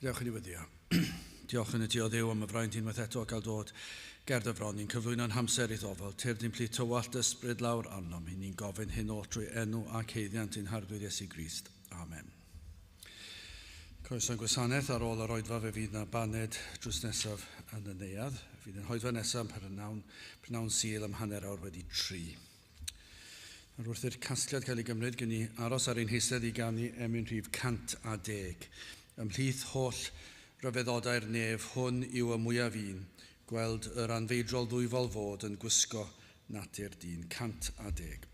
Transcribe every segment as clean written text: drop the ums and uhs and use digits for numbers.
Gadewch i ni weddïo. Diolch yn y ti o Dduw am y fraint unwaith eto o gael dod ger dy fron. Ni'n cyflwyno'n hamser i'th ofal. Tyrd i'n plith tywallt ysbryd lawr arnom. I ni'n gofyn hyn oll trwy enw ac haeddiant ein Harglwydd Iesu Grist. Amen. Croeso i'n gwasanaeth. Ar ôl yr oedfa fe fydd na baned drws nesaf yn y neuadd. Fydd yn hoedfa nesaf prynhawn, prynhawn Sul am 3:30. Nawr wrth i'r casgliad cael ei gymryd, gen i aros ar ein heistedd i ganu emyn rhif 110. Ymhlith holl ryfeddodau'r nef, hwn yw y mwyaf un, gweld yr anfeidrol ddwyfol fod yn gwisgo natur dyn. 110.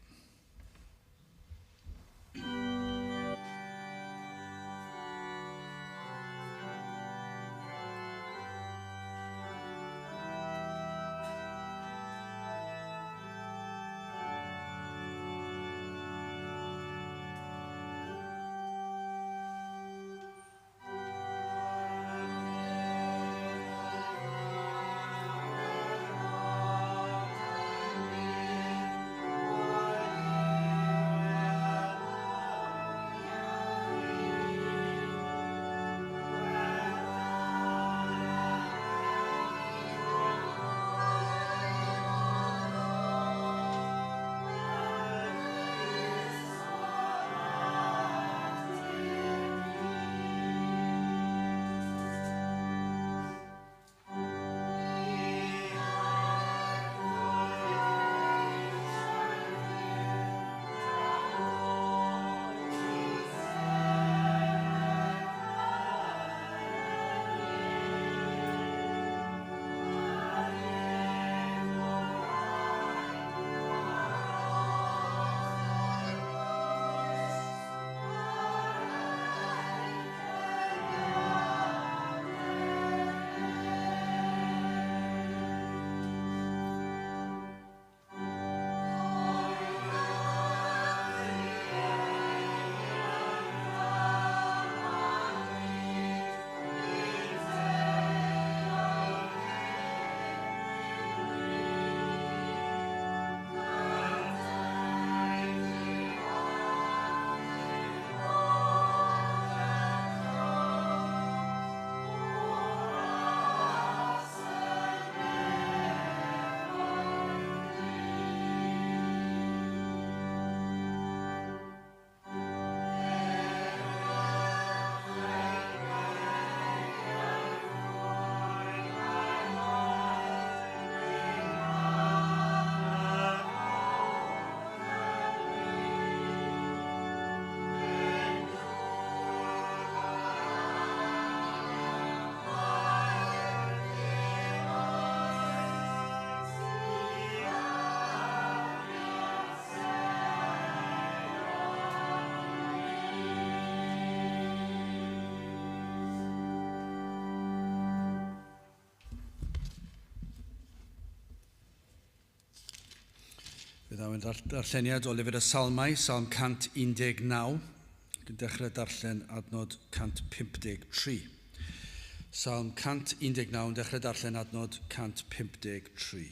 Fe ddaw ein darlleniad o lyfr y Salmau, Salm 119, ac yn dechrau darllen adnod 153. Salm 119 yn dechrau darllen adnod 153.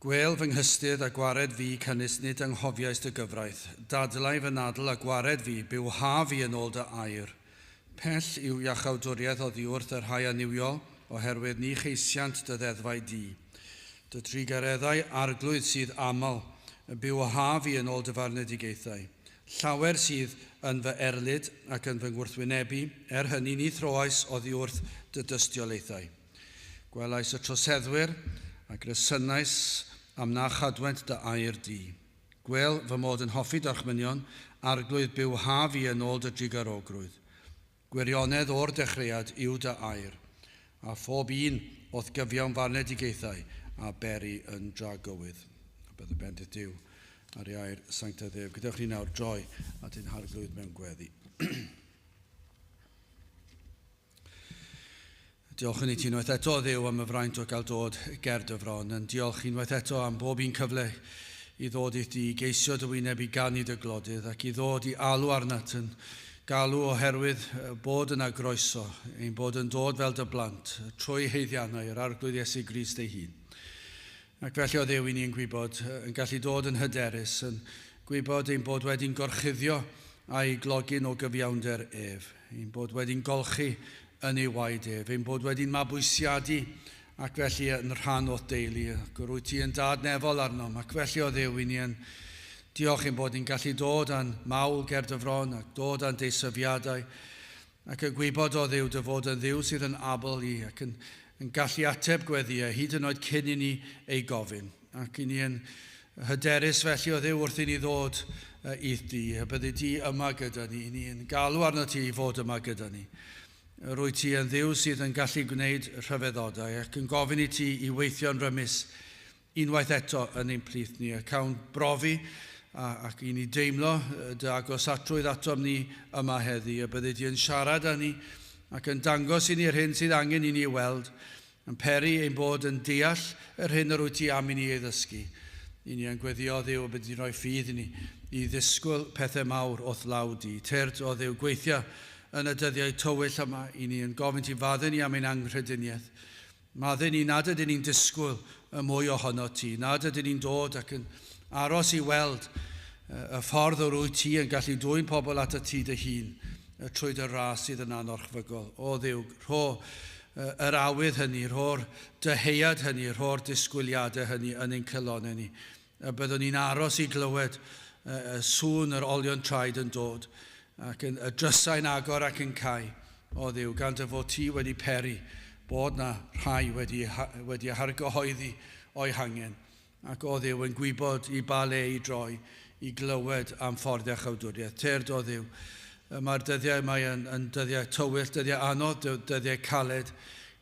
Gwêl fy nghystudd a gwared fi, canys nid anghofiais dy gyfraith. Dadlau fy nadl a gwared fi, bywha fi yn ôl dy air. Pell yw iachawdwriaeth oddi wrth y rhai annuwiol, oherwydd ni cheisiant dy ddeddfau di. Dy drugareddau Arglwydd sydd aml, y bywha fi yn ôl dy farnedigaethau. Llawer sydd yn fy erlid ac yn fy ngwrthwynebu, er hynny ni throais oddi wrth dy dystiolaethau. Gwelais y troseddwyr, a gresynais am na chadwent dy air di. Gwêl fy mod yn hoffi d'orchmynion, Arglwydd bywha fi yn ôl dy drugarogrwydd. Gwirionedd o'r dechreuad yw dy air, a phob un o'th gyfiawn farnedigaethau a beri yn dragywydd. A bydd y bendith Duw ar ei air sanctaidd ef. Gadewch ni nawr droi at ein Harglwydd mewn gweddi. Diolch yn i ti unwaith eto, Dduw, am y fraint o gael dod ger dy fron. Yn diolch unwaith eto am bob un cyfle i ddod i ti, i geisio dy wyneb, i ganu dy glodydd ac i ddod i alw arnat yn galw oherwydd bod yna groeso, ein bod yn dod fel dy blant trwy haeddiannau yr Arglwydd Iesu Grist ei hun. Ac felly o Dduw, i ni'n gwybod, yn gallu dod yn hyderus, yn gwybod ein bod wedi'n gorchuddio a'i glogyn o gyfiawnder ef. Ein bod wedi'n golchi yn ei waed ef, ein bod wedi'n mabwysiadu ac felly yn rhan o'th deulu, ac yr wyt ti yn dad nefol arnom, ac felly o Dduw i ni yn diolch ein bod ni'n gallu dod â'n mawl ger dy fron ac dod â'n deisyfiadau, ac y gwybod o Dduw dy fod yn Dduw sydd yn abl i ac yn gallu ateb gweddïau hyd yn oed cyn i ni ei gofyn. Ac i ni yn hyderus felly o Dduw wrth i ni ddod i'th di, y byddi di yma gyda ni, i ni yn galw arno ti i fod yma gyda ni. Rwyt ti yn Dduw sydd yn gallu gwneud rhyfeddodau ac yn gofyn i ti i weithio'n rymus unwaith eto yn ein plith ni. A cawn brofi ac i ni deimlo dy agosatrwydd atom ni yma heddi, y byddi di yn siarad â ni ac yn dangos i ni'r hyn sydd angen i ni weld, yn peri ein bod yn deall yr hyn yr wyt ti am i ni ei ddysgu. I ni yn gweddio Dduw y byddi di'n rhoi ffydd i ni i ddisgwyl pethau mawr o'th law di. Tyrd o Dduw, gweithio yn y dyddiau tywyll yma, i ni yn gofyn ti faddau ni am ein anghrediniaeth. Maddau ni nad ydyn ni'n disgwyl y mwy ohono ti, nad ydyn ni'n dod ac yn aros i weld y ffordd o'r wyt ti yn gallu dwyn pobl at y ti dy hun trwy dy ras sydd yn anorchfygol. O Dduw, rho yr awydd hynny, rho'r dyheuad hynny, rho'r disgwyliadau hynny yn ein cylonau ni. Y byddwn ni'n aros i glywed y sŵn yr olion traed yn dod ac yn, y drysau'n agor ac yn cau. O Dduw, gan dy fod ti wedi peri bod na rhai wedi hargyhoeddi o'i hangen. Ac o Dduw yn gwybod i ba le i droi i glywed am ffordd iachawdwriaeth. Tyrd o Dduw, mae'r dyddiau mae yn dyddiau tywyll, dyddiau anodd, dyddiau caled.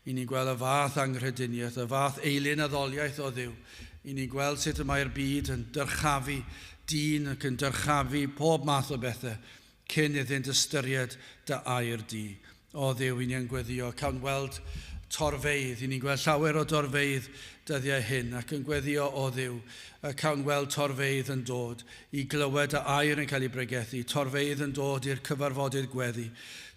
I ni'n gweld y fath anghrediniaeth, y fath eilun addoliaeth o Dduw. I ni'n gweld sut y mae'r byd yn dyrchafu dyn ac yn dyrchafu pob math o bethau cyn iddynt ystyried dy air di. O Dduw, i ni'n gweddio, cawn weld torfeydd, i ni'n gweld llawer o dorfeydd dyddiau hyn, ac yn gweddio o Dduw, cawn weld torfeydd yn dod i glywed y air yn cael ei bregethu, torfeydd yn dod i'r cyfarfodydd gweddi,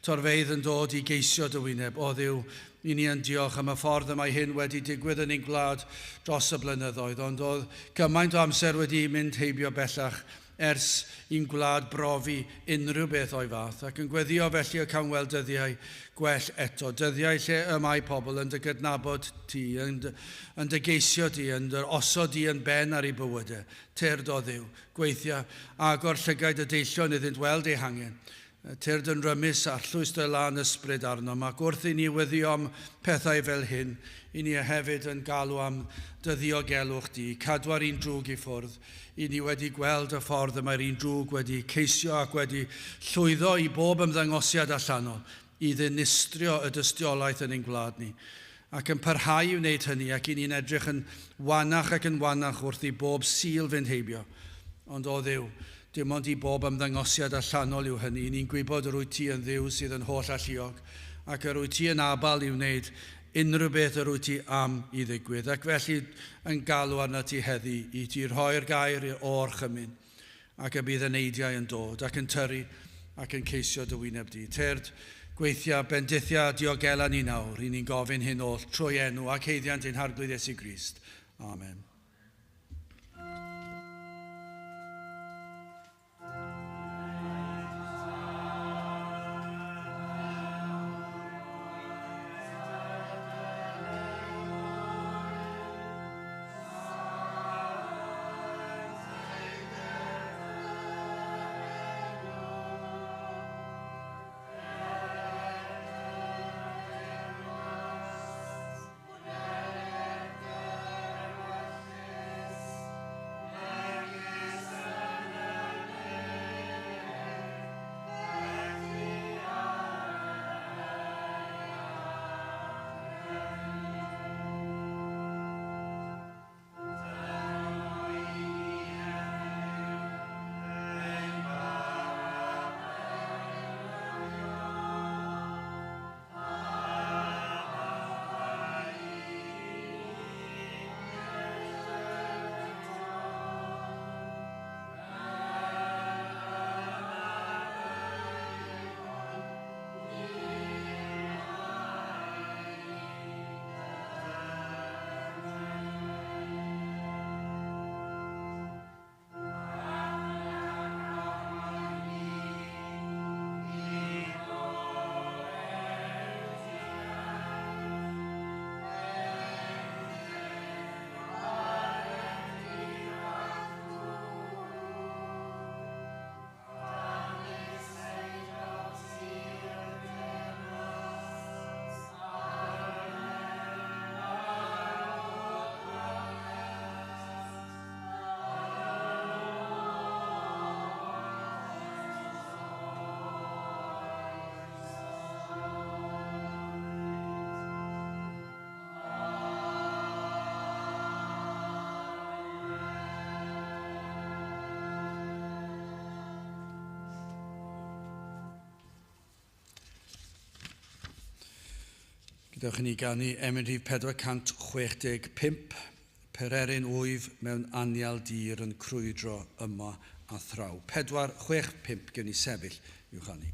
torfeydd yn dod i geisio dy wyneb. O Dduw, i ni yn diolch am y ffordd y mae hyn wedi digwydd yn ein gwlad dros y blynyddoedd, ond oedd gymaint o amser wedi mynd heibio bellach ers i'n gwlad brofi unrhyw beth o'i fath, ac yn gweddio felly y cawn weld dyddiau gwell eto, dyddiau lle y mae pobl yn dy gydnabod ti, yn dy geisio di, yn dy osod di yn ben ar ei bywydau. Tyrd o Dduw, gweithio, agor llygaid y deillion iddynt weld eu hangen. Tyrd yn rymus arllwys dy lân ysbryd arnom, ac wrth i ni weddio am pethau fel hyn, i ni hefyd yn galw am dy ddiogelwch di, cadwa'r un drwg i ffwrdd. I ni wedi gweld y ffordd y mae'r un drwg wedi ceisio ac wedi llwyddo i bob ymddangosiad allanol i ddinistrio y dystiolaeth yn ein gwlad ni. Ac yn parhau i wneud hynny, ac i ni'n edrych yn wanach ac yn wanach wrth i bob Sul fynd heibio. Ond o Dduw, dim ond i bob ymddangosiad allanol yw hynny. Ni'n gwybod yr wyt ti yn Dduw sydd yn holl alluog, ac yr wyt ti yn abal i wneud unrhyw beth yr wyt ti am i ddigwydd. Ac felly yn galw arno ti heddi i ti rhoi'r gair i'r orchymyn, ac y bydd eneidiau yn dod ac yn tyrru ac yn ceisio dy wyneb di. Tyrd, gweithia, bendithia, diogela ni nawr, i ni'n gofyn hyn oll trwy enw ac haeddiant ein Harglwydd Iesu Grist. Amen. Gadewch i ni ganu emyn rhif 465, Pererin wyf mewn anial dir yn crwydro yma a thraw. 465, gewn ni sefyll i'w chanu.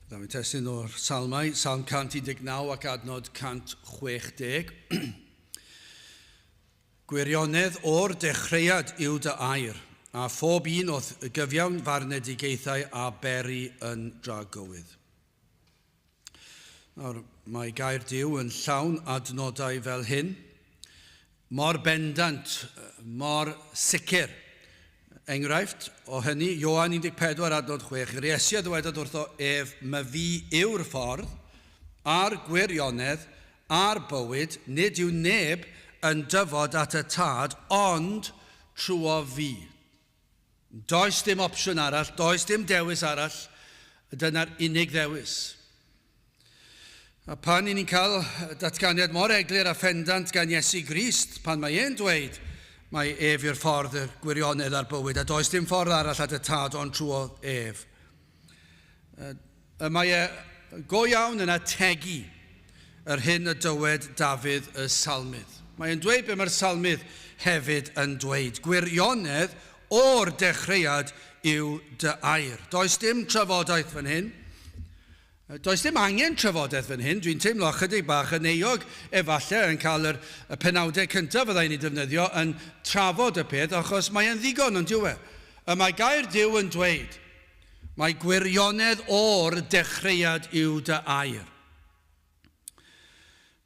Byddaf yn testun o'r Salmau, Salm 119 ac adnod 160. Gwirionedd o'r dechreuad yw dy air, a phob un o'th gyfiawn farnedigaethau a beri yn dragywydd. Nawr, mae gair Duw yn llawn adnodau fel hyn. Mor bendant, mor sicr. Enghraifft o hynny, Ioan 14 adnod 6, yr Iesu a ddywedodd wrtho ef, My fi yw'r ffordd, a'r gwirionedd, a'r bywyd, nid yw neb yn dyfod at y Tad ond trwof fi. Does dim opsiwn arall, does dim dewis arall, dyna'r unig ddewis. A pan i ni'n cael datganiad mor eglur a phendant gan Iesu Grist, pan mae e'n dweud mae ef yw'r ffordd, y gwirionedd a'r bywyd, a does dim ffordd arall at y Tad ond trwodd ef. Y mae e go iawn yn ategu yr hyn y dywed Dafydd y Salmydd. Mae e'n dweud be mae'r Salmydd hefyd yn dweud. Gwirionedd o'r dechreuad yw dy air. Does dim trafodaeth fan hyn. Does dim angen trafodaeth fan hyn. Dwi'n teimlo ychydig bach yn euog efallai yn cael yr, y penawdau cyntaf fyddai'n ei defnyddio yn trafod y peth, achos mae e'n ddigon, ond dyw e. Y mae gair Duw yn dweud, Mae gwirionedd o'r dechreuad yw dy air.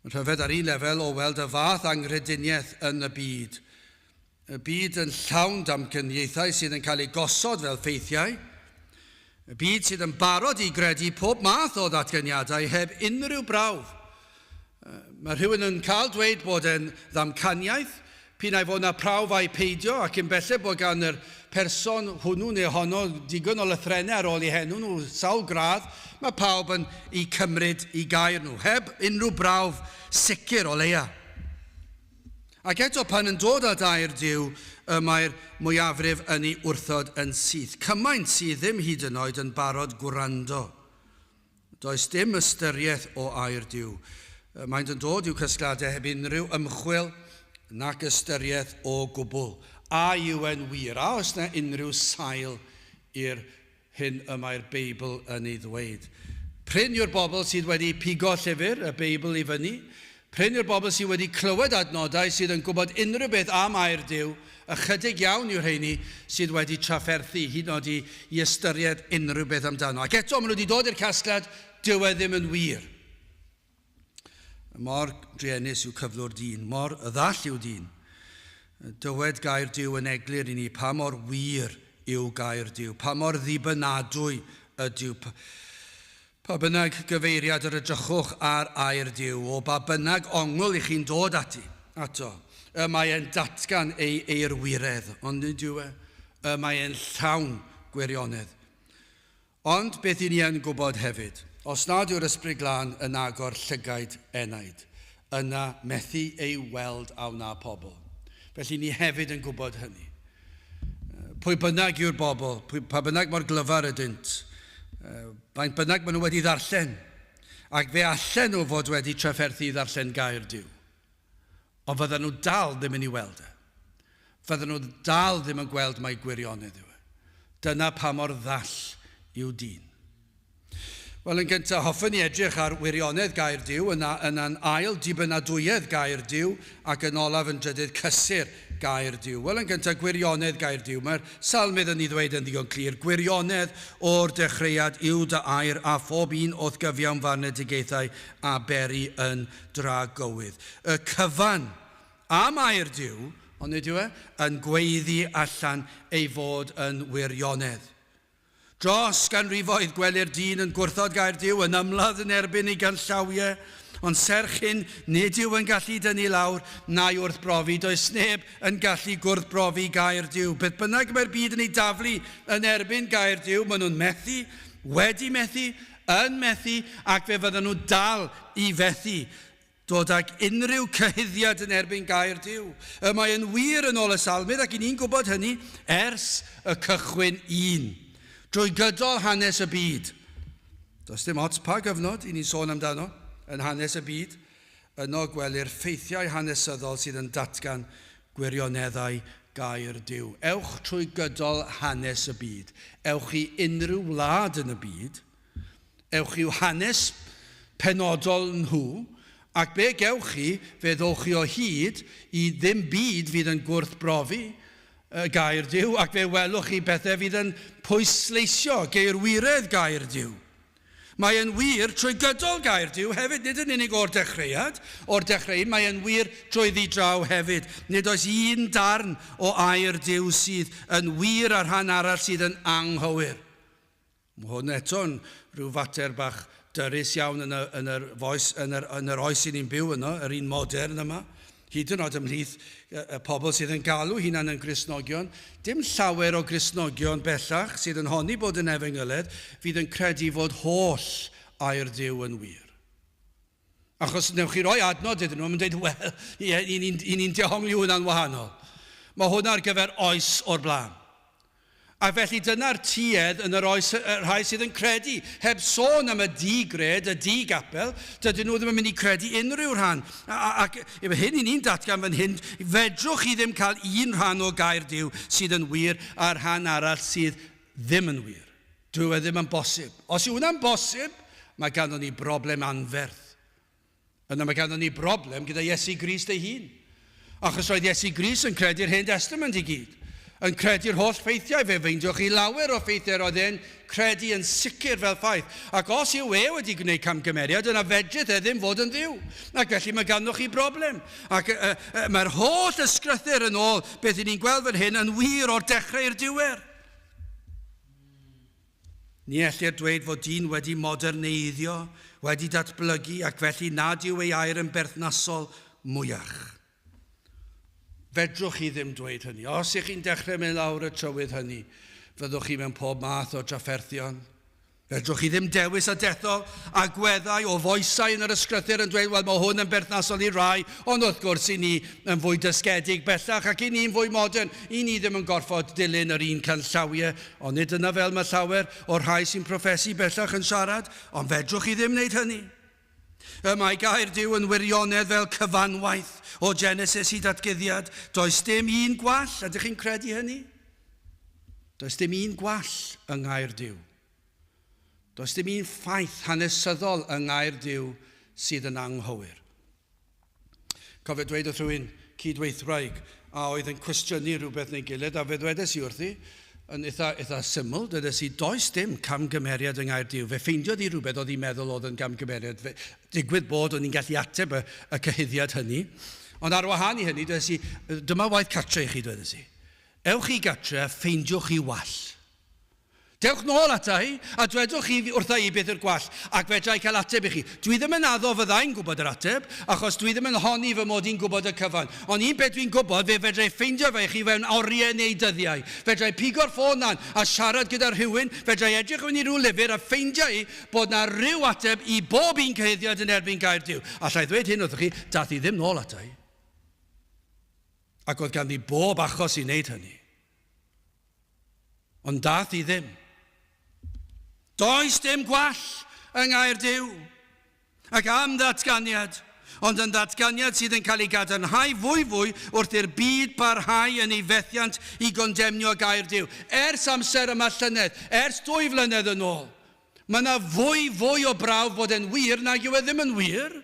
Mae'n rhyfedd ar un lefel o weld y fath anghrediniaeth yn y byd. Y byd yn llawn damcaniaethau sydd yn cael eu gosod fel ffeithiau. Y byd sydd yn barod i gredu pob math o ddatganiadau heb unrhyw brawf. Mae rhywun yn cael dweud bod e'n ddamcaniaeth, p'un ai fod 'na prawf ai peidio, ac yn belled bod gan yr person hwnnw neu honno digon o lythrennau ar ôl eu henw nhw, sawl gradd, mae pawb yn eu cymryd i gair nhw, heb unrhyw brawf sicr o leia. Ac eto, pan yn dod at air Duw, y mae'r mwyafrif yn ei wrthod yn syth. Cymaint sydd ddim hyd yn oed yn barod gwrando. Does dim ystyriaeth o air Duw. Maent yn dod i'w casgliadau heb unrhyw ymchwil nac ystyriaeth o gwbl. A yw e'n wir? A oes 'na unrhyw sail i'r hyn y mae'r Beibl yn ei ddweud? Prin yw'r bobl sydd wedi pigo llyfr y Beibl i fyny. Prin yw'r bobl sydd wedi clywed adnodau sydd yn gwybod unrhyw beth am air Duw, ychydig iawn yw'r rheini sydd wedi trafferthu hyd yn oed i, i ystyried unrhyw beth amdano. Ac eto, maen nhw wedi dod i'r casgliad, dyw e ddim yn wir. Mor druenus yw cyflwr dyn, mor ddall yw dyn. Dywed gair Duw yn eglur i ni pa mor wir yw gair Duw, pa mor ddibynadwy ydyw. Pa bynnag gyfeiriad yr edrychwch ar air Duw, o ba bynnag ongl i chi'n dod ati, ato, y mae e'n datgan ei eirwiredd, ond nid yw e, y mae e'n llawn gwirionedd. Ond beth i ni yn gwybod hefyd, os nad yw'r Ysbryd Glân yn agor llygaid enaid, yna methu ei weld a wna pobl. Felly ni hefyd yn gwybod hynny. Pwy bynnag yw'r bobl, pwy, pa bynnag mor glyfar ydynt, faint bynnag maen nhw wedi ddarllen, ac fe allen nhw fod wedi trafferthu i ddarllen gair Duw. Ond fydden nhw dal ddim yn ei weld e. Fydden nhw dal ddim yn gweld mai gwirionedd yw e. Dyna pa mor ddall yw dyn. Wel, yn gyntaf, hoffwn i edrych ar wirionedd gair Duw, yna yna'n ail dibynadwyedd gair Duw, ac yn olaf yn drydydd cysur gair Duw. Wel, yn gyntaf, gwirionedd gair Duw. Mae'r salmydd yn ei ddweud yn ddigon clir, gwirionedd o'r dechreuad yw dy air, a phob un o'th gyfiawn farnedigaethau a beri yn dragywydd. Y cyfan am air Duw, onid yw e, yn gweiddi allan ei fod yn wirionedd. Dros ganrifoedd gwelir dyn yn gwrthod gair Duw, yn ymladd yn erbyn ei ganllawiau, ond serch hyn, nid yw yn gallu dynnu lawr na'i wrthbrofi. Does neb yn gallu gwrthbrofi gair Duw. Beth bynnag mae'r byd yn ei daflu yn erbyn gair Duw, maen nhw'n methu, wedi methu, yn methu, ac fe fyddan nhw dal i fethu. Dod ag unrhyw cyhuddiad yn erbyn gair Duw. Y mae yn wir yn ôl y Salmydd, ac i ni'n gwybod hynny ers y cychwyn un. Drwy gydol hanes y byd. Does dim ots pa gyfnod i ni'n sôn amdano yn hanes y byd. Yno gwelir ffeithiau hanesyddol sydd yn datgan gwirioneddau gair Duw. Ewch trwy gydol hanes y byd. Ewch i unrhyw wlad yn y byd. Ewch i'w hanes penodol nhw, ac be gewch chi, fe ddowch chi o hyd i ddim byd fydd yn gwrthbrofi y gair Duw, ac fe welwch chi bethau fydd yn pwysleisio geirwiredd gair Duw. Mae e'n wir trwy gydol gair Duw hefyd, nid yn unig o'r dechreuad, o'r dechreuyn, mae e'n wir drwyddi draw hefyd. Nid oes un darn o air Duw sydd yn wir a rhan arall sydd yn anghywir. Mae hwn eto'n rhyw fater bach dyrys iawn yn, y, yn, yr, foes, yn, yr, yn yr oes i ni'n byw yno, yr un modern yma. Hyd yn oed ymhlith y pobl sydd yn galw hunan yn Gristnogion, dim llawer o Gristnogion bellach sydd yn honni bod yn efengyledd fydd yn credu fod holl air Duw yn wir. Achos newch chi roi adnod iddyn nhw, mae'n dweud, wel, ie, i ni'n ni dehongli hwnna'n wahanol. Mae hwnna ar gyfer oes o'r blaen. A felly dyna'r tuedd yn yr oes y rhai sydd yn credu, heb sôn am y di-gred, y di-gapel, dydyn nhw ddim yn mynd i credu unrhyw rhan. Ac efo hyn i ni'n datgan fan hyn, fedrwch chi ddim cael un rhan o gair Duw sydd yn wir a'r rhan arall sydd ddim yn wir. Dyw e ddim yn bosib. Os yw hwnna'n bosib, mae ganddo ni broblem anferth. Yna mae ganddo ni broblem gyda Iesu Grist ei hun. Achos roedd Iesu Grist yn credu'r Hen Testament i gyd. Yn credu'r holl ffeithiau, fe feindioch chi lawer o ffeithiau roedd e'n credu yn sicr fel ffaith. Ac os yw e wedi gwneud camgymeriad, yna fedrith e ddim fod yn ddiw. Ac felly mae ganddo chi broblem. Ac uh, uh, mae'r holl ysgrythyr yn ôl beth i ni'n gweld fan hyn yn wir o'r dechrau i'r diwedd. Ni ellir dweud fod dyn wedi moderneiddio, wedi datblygu ac felly nad yw ei air yn berthnasol mwyach. Fedrwch chi ddim dweud hynny. Os ych chi'n dechrau mynd lawr y trywydd hynny, fyddwch chi mewn pob math o drafferthion. Fedrwch chi ddim dewis a dethol agweddau o foesau yn yr ysgrythur yn dweud, wel, mae hwn yn berthnasol i rai, ond wrth gwrs i ni yn fwy dysgedig bellach ac i ni'n fwy modern, i ni ddim yn gorfod dilyn yr un canllawiau, ond nid yna fel mae llawer o'r rhai sy'n proffesu bellach yn siarad, ond fedrwch chi ddim wneud hynny. Y mae gair Duw yn wirionedd fel cyfanwaith o Genesis i Datguddiad. Does dim un gwall, ydych chi'n credu hynny? Does dim un gwall yng ngair Duw. Does dim un ffaith hanesyddol yng ngair Duw sydd yn anghywir. Cofio dweud wrth rhywun cydweithwraig a oedd yn cwestiynu rhywbeth neu gilydd, a fe ddwedes i wrthi, yn eitha, eitha syml, dwedes i, does dim camgymeriad yng Nghaerdydd. Fe ffeindiodd i rhywbeth oedd hi'n meddwl oedd yn gamgymeriad. Fe, digwydd bod o'n i'n gallu ateb y, y cyhuddiad hynny. Ond ar wahân i hynny, dwedes i, dyma waith cartre i chi, dwedes i. Ewch i gatre a ffeindiwch chi wall. Dewch nôl ata i, a dwedwch chi wrtha i beth yw'r gwall, ac fedra i cael ateb i chi. Dwi ddim yn addo fyddai'n gwybod yr ateb, achos dwi ddim yn honni fy mod i'n gwybod y cyfan. Ond un peth dwi'n gwybod, fe fedra i ffeindio fe i chi fewn oriau neu dyddiau. Fedra i pigo'r ffôn lan a siarad gyda rhywun, fedra i edrych mewn i ryw lyfr a ffeindio i bod 'na ryw ateb i bob un cyhuddiad yn erbyn gair Duw. Alla i ddweud hyn wrthoch chi, dath hi ddim nôl ata i. Ac oedd ganddi bob achos i wneud hynny. Ond dath i ddim. Does dim gwall yng ngair Duw. Ac am ddatganiad, ond yn ddatganiad sydd yn cael ei gadarnhau fwyfwy wrth i'r byd barhau yn ei fethiant i gondemnio gair Duw. Ers amser yma llynedd, ers dwy flynedd yn ôl, mae yna fwy fwy o brawf bod e'n wir nag yw e ddim yn wir.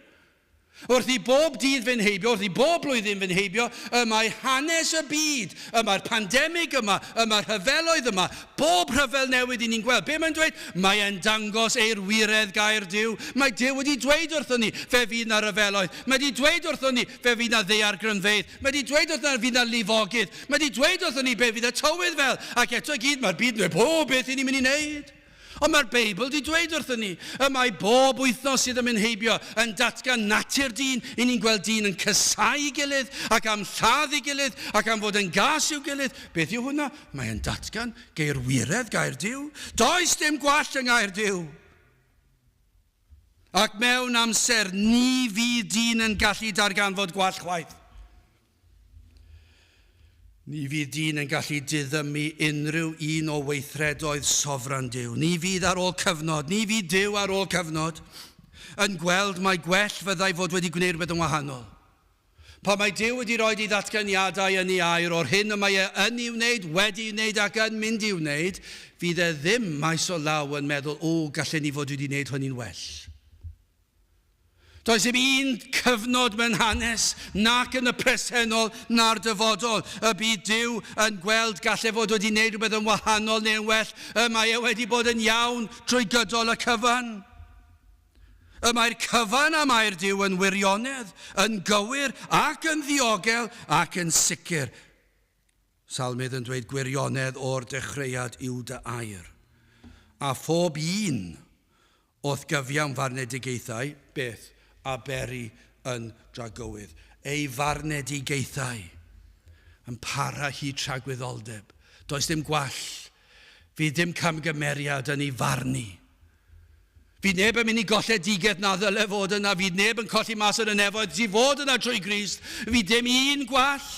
Wrth i bob dydd fynd heibio, wrth i bob blwyddyn fynd heibio, y mae hanes y byd, y mae'r pandemig yma, y mae'r rhyfeloedd yma, bob rhyfel newydd i ni'n gweld. Be mae'n dweud? Mae e'n dangos eir wiredd gair Duw. Mae Duw wedi dweud wrthon ni, fe fydd na ryfeloedd. Mae wedi dweud wrthon ni, fe fydd na ddaeargrynfeydd. Mae wedi dweud wrthon ni, fydd na lifogydd. Mae wedi dweud wrthon ni be fydd y tywydd fel. Ac eto i gyd, mae'r byd yn dweud, o, beth i ni'n mynd i wneud? Ond mae'r Beibl wedi dweud wrthyn ni, y mae bob wythnos sydd yn mynd heibio yn datgan natur dyn, i ni'n gweld dyn yn casáu ei gilydd, ac am lladd ei gilydd, ac am fod yn gas i'w gilydd. Beth yw hwnna? Mae e'n datgan geirwiredd gair Duw. Does dim gwall yng ngair Duw. Ac mewn amser, ni fydd dyn yn gallu darganfod gwall chwaith. Ni fydd dyn yn gallu diddymu unrhyw un o weithredoedd sofran Duw. Ni fydd ar ôl cyfnod, ni fydd Duw ar ôl cyfnod, yn gweld mai gwell fyddai fod wedi gwneud rhywbeth yn wahanol. Pan mae Duw wedi rhoi ei ddatganiadau yn ei air o'r hyn y mae e yn ei wneud, wedi ei wneud ac yn mynd i'w wneud, fydd e ddim maes o law yn meddwl, o, gallen ni fod wedi wneud hynny'n well. Does dim un cyfnod mewn hanes, nac yn y presennol na'r dyfodol, y bydd Duw yn gweld gallai fod wedi wneud rhywbeth yn wahanol neu'n well. Y mae e wedi bod yn iawn trwy gydol y cyfan. Y mae'r cyfan am air Duw yn wirionedd, yn gywir ac yn ddiogel ac yn sicr. Salmydd yn dweud gwirionedd o'r dechreuad yw dy air. A phob un o'th gyfiawn farnedigaethau, beth, a beri yn dragywydd. Ei farnedigaethau yn para hyd tragwyddoldeb. Does dim gwall. Fydd dim camgymeriad yn ei farnu. Fydd neb yn mynd i golledigaeth na ddyle fod yna. Fydd neb yn colli mas yn y nefoedd sydd fod yna trwy Grist. Fydd dim un gwall.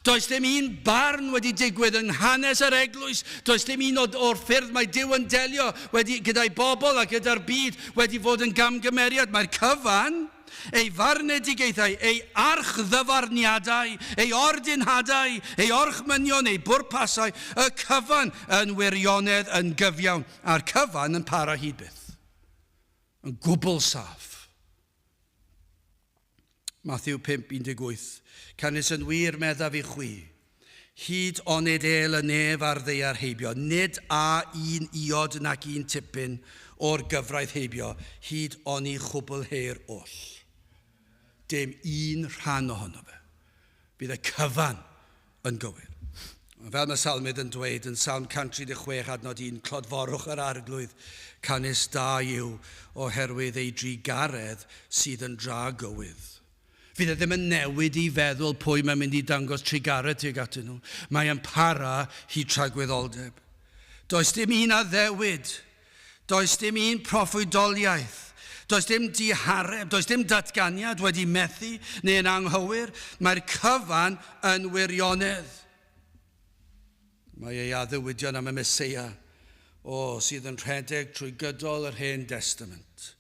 Does dim un barn wedi digwydd yng nghanes yr eglwys. Does dim un o'r ffyrdd mae Duw yn delio wedi, gyda'i bobl a gyda'r byd wedi fod yn gamgymeriad. Mae'r cyfan, ei farnedigaethau, ei archddyfarniadau, ei ordinhadau, ei orchmynion, ei bwrpasau, y cyfan yn wirionedd yn gyfiawn, a'r cyfan yn para hyd byth. Yn gwbl saff. Matthew 5:18 Canys yn wir meddaf i chwi, hyd onid êl y nef a'r ddaear heibio, nid a un iod nac un tipyn o'r gyfraith heibio, hyd oni chwblheir oll. Dim un rhan ohono fe. Bydd y cyfan yn gywir. Fel mae Salmydd yn dweud yn Salm 136 adnod 1, clodforwch yr arglwydd, canys da yw oherwydd ei drugaredd sydd yn dra gywydd. Fydd e ddim yn newid i feddwl pwy mae'n mynd i dangos trugaredd tuag atyn nhw. Mae yn para hyd tragwyddoldeb. Does dim un addewid. Does dim un proffwydoliaeth. Does dim dihareb, does dim datganiad wedi methu neu yn anghywir. Mae'r cyfan yn wirionedd. Mae ei addewidion am y Meseia, o, sydd yn rhedeg trwy gydol yr Hen Destament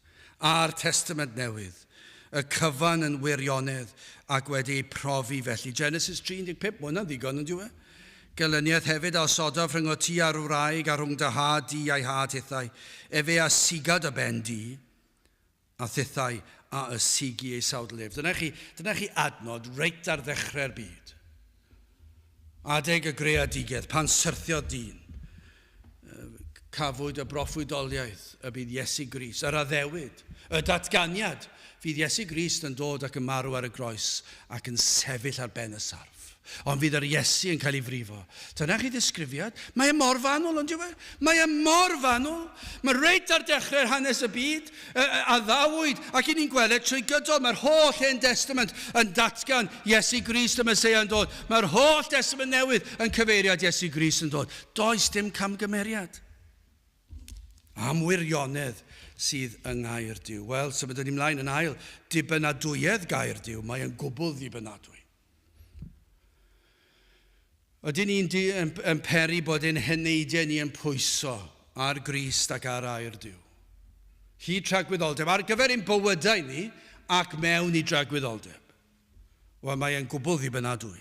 a'r Testament Newydd, y cyfan yn wirionedd ac wedi ei profi felly. Genesis 3:15, mae hwnna'n ddigon yn dyw e? Gelyniaeth hefyd a osodaf rhyngot ti a'r wraig a rhwng dy had di a'i had hithau. Efe a siga dy ben di, a thithau a ysigi ei sawdl ef. Dyna chi, dyna chi adnod reit ar ddechrau'r byd. Adeg y greadigedd, pan syrthiodd dyn, cafwyd y broffwydoliaeth y bydd Iesu Grist, yr addewid, y datganiad, fydd Iesu Grist yn dod ac yn marw ar y groes ac yn sefyll ar ben y sarff. Ond fydd yr Iesu yn cael ei frifo. Dyna chi ddisgrifiad. Mae e mor fanwl, ond yw e? Mae e mor fanwl. Mae reit ar dechrau'r hanes y byd, addawyd, ac i ni'n gweld e trwy gydol. Mae'r holl Hen Destament yn datgan Iesu Grist y Meseia yn dod. Mae'r holl Destament Newydd yn cyfeirio at Iesu Grist yn dod. Does dim camgymeriad. Am wirionedd sydd yng ngair Duw. Wel, symudwn ni mlaen yn ail. Dibynadwyedd gair Duw. Mae yn gwbl ddibynadwy. Ydyn ni'n yn, yn peri bod ein heneidiau ni yn pwyso ar Grist ac ar air Duw? Hyd tragwyddoldeb, ar gyfer ein bywydau ni ac mewn i dragwyddoldeb. Wel, mae e'n gwbl ddibynadwy.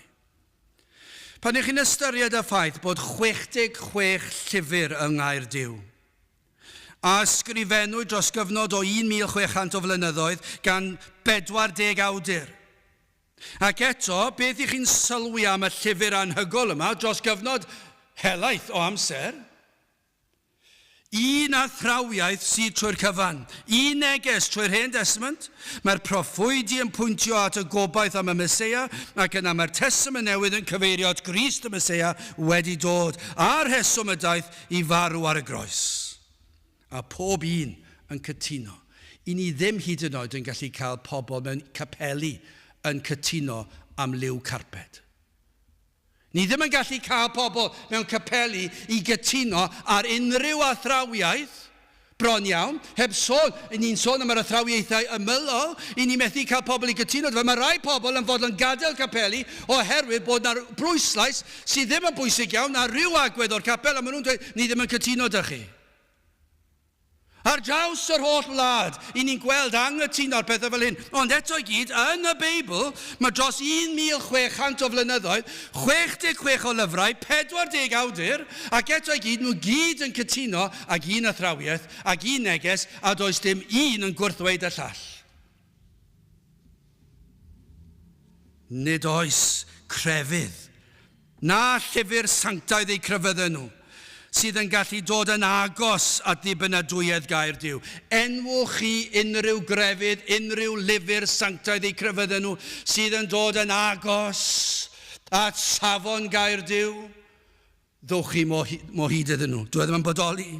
Pan ych chi'n ystyried y ffaith bod 66 llyfr yng Ngair Duw, a ysgrifennwyd dros gyfnod o 1,600 o flynyddoedd gan 40 awdur, ac eto, beth ych chi'n sylwi am y llyfr anhygol yma dros gyfnod helaeth o amser? Un athrawiaeth sydd trwy'r cyfan. Un neges trwy'r Hen Destament. Mae'r proffwydi yn pwyntio at y gobaith am y Meseia, ac yna mae'r Testament Newydd yn cyfeirio at Grist y Meseia wedi dod, a'r rheswm y daeth i farw ar y groes. A pob un yn cytuno. I ni ddim hyd yn oed yn gallu cael pobl mewn capeli yn cytuno am liw carped. Ni ddim yn gallu cael pobl mewn capeli i gytuno ar unrhyw athrawiaeth, bron iawn, heb sôn, ni'n sôn am yr athrawiaethau ymylol, i ni methu cael pobl i gytuno. Fe mae rai pobl yn fodlon gadael capeli oherwydd bod 'na bwyslais sydd ddim yn bwysig iawn ar ryw agwedd o'r capel a maen nhw'n dweud, ni ddim yn cytuno 'da chi. Ar draws yr holl wlad, i ni'n gweld anghytuno ar pethau fel hyn. Ond eto i gyd, yn y Beibl, mae dros 1,600 o flynyddoedd, 66 o lyfrau, 40 awdur, ac eto i gyd, nhw gyd yn cytuno ag un athrawiaeth, ag un neges, a does dim un yn gwrthddweud y llall. Nid oes crefydd na llyfr sanctaidd eu crefyddau nhw sydd yn gallu dod yn agos at ddibynadwyedd gair Duw. Enwch chi unrhyw grefydd, unrhyw lyfr sanctaidd eu crefyddau nhw sydd yn dod yn agos at safon gair Duw? Ddowch chi mo hyd iddyn nhw. Dyw e ddim yn bodoli.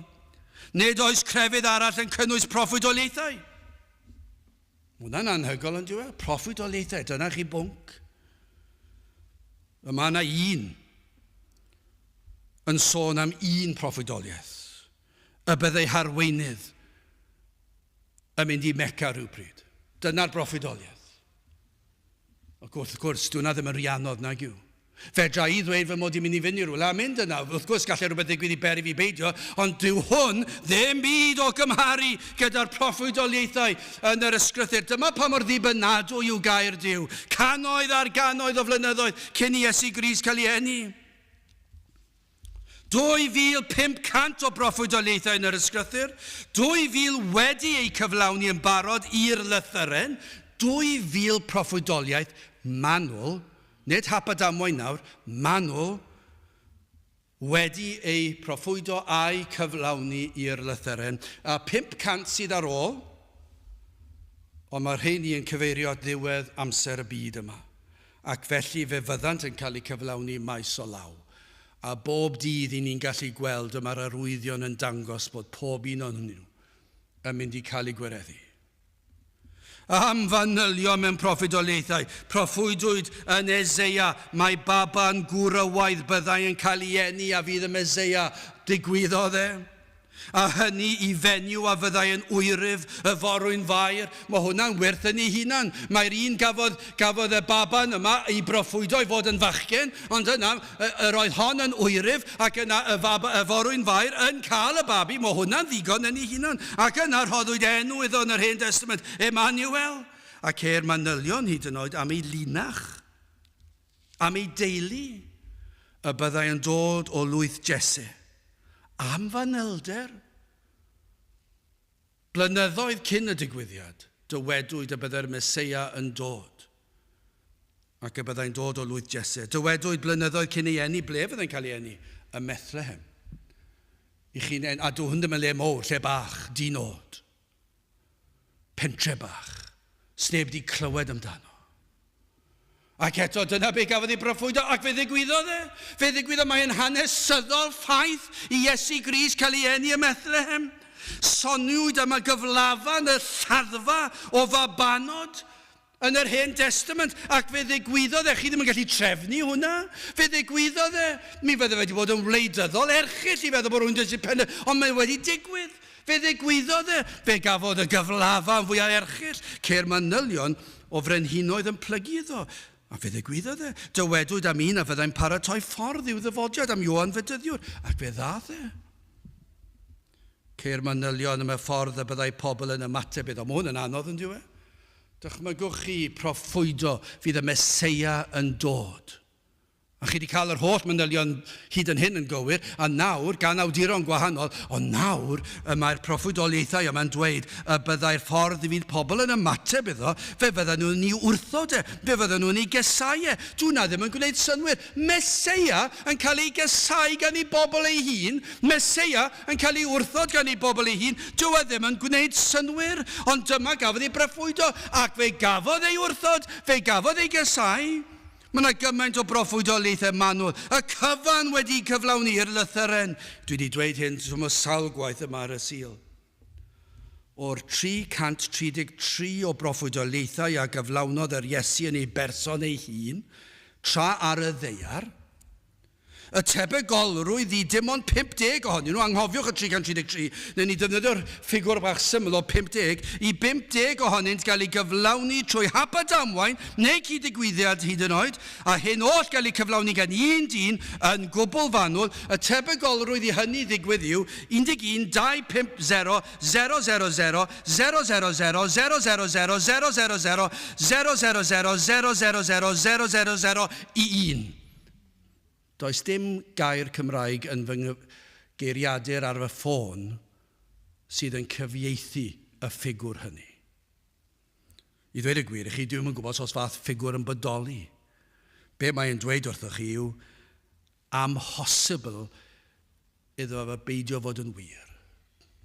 Nid oes crefydd arall yn cynnwys proffwydoliaethau. Mae hwnna'n anhygoel yn diwedd. Proffwydoliaethau, dyna chi bwnc. Y mae yna un yn sôn am un proffwydoliaeth, y byddai harweinydd yn mynd i Mecca rhywbryd. Dyna'r broffwydoliaeth. Ac wrth gwrs, dyw hwnna ddim yn rhy anodd, nag yw? Fedra i ddweud fy mod i'n mynd i fynd i rywle a mynd yna. Wrth gwrs, gallai rhywbeth ddigwydd i beri fi beidio, ond dyw hwn ddim byd o gymharu gyda'r proffwydoliaethau yn yr Ysgrythur. Dyma pa mor ddibynadwy yw gair Duw, cannoedd ar gannoedd o flynyddoedd cyn i Iesu Grist cael ei eni. 2,500 o broffwydoliaethau yn yr Ysgrythur, 2,000 wedi eu cyflawni yn barod i'r lythyren, 2,000 proffwydoliaeth manwl, nid hap a damwain nawr, manwl, wedi eu proffwydo a'u cyflawni i'r lythyren, a 500 sydd ar ôl, ond mae'r rheini yn cyfeirio at ddiwedd amser y byd yma. Ac felly fe fyddant yn cael eu cyflawni maes o law. A bob dydd i ni'n gallu gweld y mae'r arwyddion yn dangos bod pob un ohonyn nhw yn mynd i cael eu gwireddu. Am fanylion mewn proffwydoliaethau, proffwydwyd yn Eseia mai baban gwrywaidd byddai yn cael ei eni a fydd y Meseia. Digwyddodd e. A hynny i fenyw a fyddai yn wyryf y forwyn Fair. Mae hwnna'n wyrth yn ei hunan. Mae'r un gafodd, gafodd y baban yma ei broffwydo i fod yn fachgen, ond yna yr oedd hon yn wyryf, ac yna y, fab, y forwyn Fair yn cael y babi. Mae hwnna'n ddigon yn ei hunan. Ac yna rhoddwyd enw iddo yn yr Hen Testament, Emmanuel. A ceir manylion hyd yn oed am ei linach, am ei deulu, y byddai yn dod o lwyth Jesse. Am fanylder. Blynyddoedd cyn y digwyddiad, dywedwyd y byddai'r Meseia yn dod, ac y byddai'n dod o lwyth Jesse. Dywedwyd blynyddoedd cyn ei eni ble fyddai'n cael ei eni, ym Methlehem. I chi'n en, a dw hwn ddim yn le mowr, lle bach, di-nod. Pentre bach. Sneb di clywed amdano. Ac eto, dyna be gafodd ei broffwydo, ac fe ddigwyddodd e. Fe ddigwyddodd, mae'n hanesyddol ffaith i Iesu Grist cael ei eni ym Methlehem. Soniwyd am y gyflafan, y lladdfa o fabanod yn yr Hen Testament, ac fe ddigwyddodd e. Chi ddim yn gallu trefnu hwnna. Fe ddigwyddodd e. Mi fydde wedi bod yn wleidyddol erchyll i feddwl bod rhywun wedi pen... Ond mae wedi digwydd. Fe ddigwyddodd e. Fe gafodd y gyflafan fwyaf erchyll. Ceir manylion o frenhinoedd yn plygu iddo. A fe ddigwyddodd e. Dywedwyd am un a fyddai'n paratoi ffordd i'w ddyfodiad, am Ioan Fedyddiwr, ac fe ddaeth e. Ceir manylion am y ffordd y byddai pobl yn ymateb iddo. Mae hwn yn anodd, yn dyw e? Dychmygwch chi proffwydo fydd y Meseia yn dod. A chi wedi cael yr holl manylion hyd yn hyn yn gywir, a nawr, gan awduron gwahanol, ond nawr y mae'r proffwydoliaethau yma'n dweud y byddai'r ffordd fydd pobl yn ymateb iddo, fe fyddan nhw'n ei wrthod e, fe fyddan nhw'n ei gesau e. Dw hwnna ddim yn gwneud synnwyr. Meseia yn cael ei gesau gan ei bobl ei hun, Meseia yn cael ei wrthod gan ei bobl ei hun, dyw e ddim yn gwneud synnwyr. Ond dyma gafodd ei broffwydo, ac fe gafodd ei wrthod, fe gafodd ei gesau. Mae yna gymaint o broffwydoliaethau manwl, y cyfan wedi'u cyflawni i'r lythyren. Dwi wedi dweud hyn twm o sawl gwaith yma ar y Sul. O'r 333 o broffwydoliaethau a gyflawnodd yr Iesu yn ei berson ei hun, tra ar y ddaear, Y tebygolrwydd i dim ond 50 ohonyn nhw, anghofiwch y 333, neu ni defnyddio'r ffigwr bach syml o 50, i 50 ohonynt gael ei gyflawni trwy hap a damwain neu cyd-ddigwyddiad hyd yn oed, a hyn oll gael eu cyflawni gan un dyn yn gwbl fanwl, y tebygolrwydd i hynny ddigwydd yw 11 2 5 0 0 0 0 0 0 0 0 0 0 0 0 0 0 0 0 0 0 0 0 0 0 i 1. Does dim gair Cymraeg yn fy geiriadur ar fy ffôn sydd yn cyfieithu y ffigwr hynny. I ddweud y gwir i chi, dwi'm yn gwybod os oes fath ffigwr yn bodoli. Be mae'n dweud wrthoch chi yw amhosibl iddo fe beidio fod yn wir.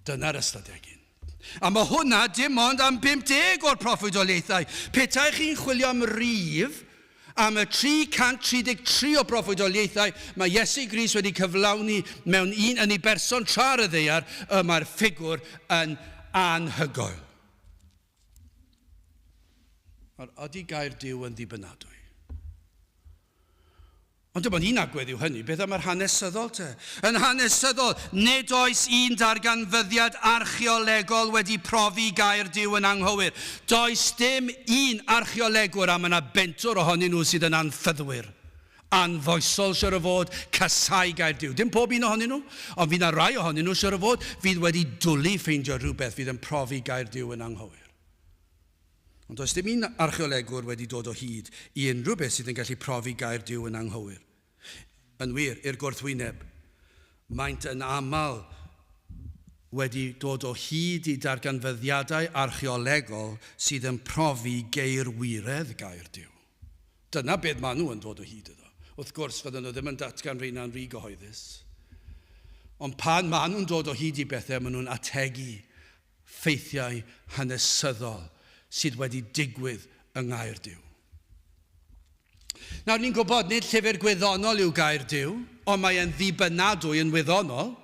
Dyna'r ystadegyn. A mae hwnna dim ond am 50 o'r proffwydoliaethau. Petai chi'n chwilio am rif am y 333 o broffwydoliaethau mae Iesu Grist wedi cyflawni mewn un yn ei berson tra ar y ddaear, y mae'r ffigwr yn anhygoel. Ydy gair Duw yn ddibynadwy? Ond dim ond un agwedd yw hynny. Beth am yr hanesyddol te? Yn hanesyddol, nid oes un darganfyddiad archeolegol wedi profi gair Duw yn anghywir. Does dim un archeolegwr, a mae yna bentwr ohonyn nhw sydd yn anffyddwyr, anfoesol siwr o fod, casau gair Duw. Dim pob un ohonyn nhw, ond fydd yna rai ohonyn nhw siwr o fod fydd wedi dwlu ffeindio rhywbeth fydd yn profi gair Duw yn anghywir. Ond does dim un archeolegwr wedi dod o hyd i unrhyw beth sydd yn gallu profi gair Duw yn anghywir. Yn wir, i'r gwrthwyneb, maent yn aml wedi dod o hyd i darganfyddiadau archeolegol sydd yn profi geirwiredd gair Duw. Dyna beth maen nhw yn dod o hyd iddo. Wrth gwrs, fydden nhw ddim yn datgan rheina'n rhy gyhoeddus. Ond pan maen nhw'n dod o hyd i bethau, maen nhw'n ategu ffeithiau hanesyddol sydd wedi digwydd yng Ngair Duw. Nawr, ni'n gwybod nid llyfr gwyddonol yw Gair Duw, ond mae e'n ddibynadwy yn wyddonol.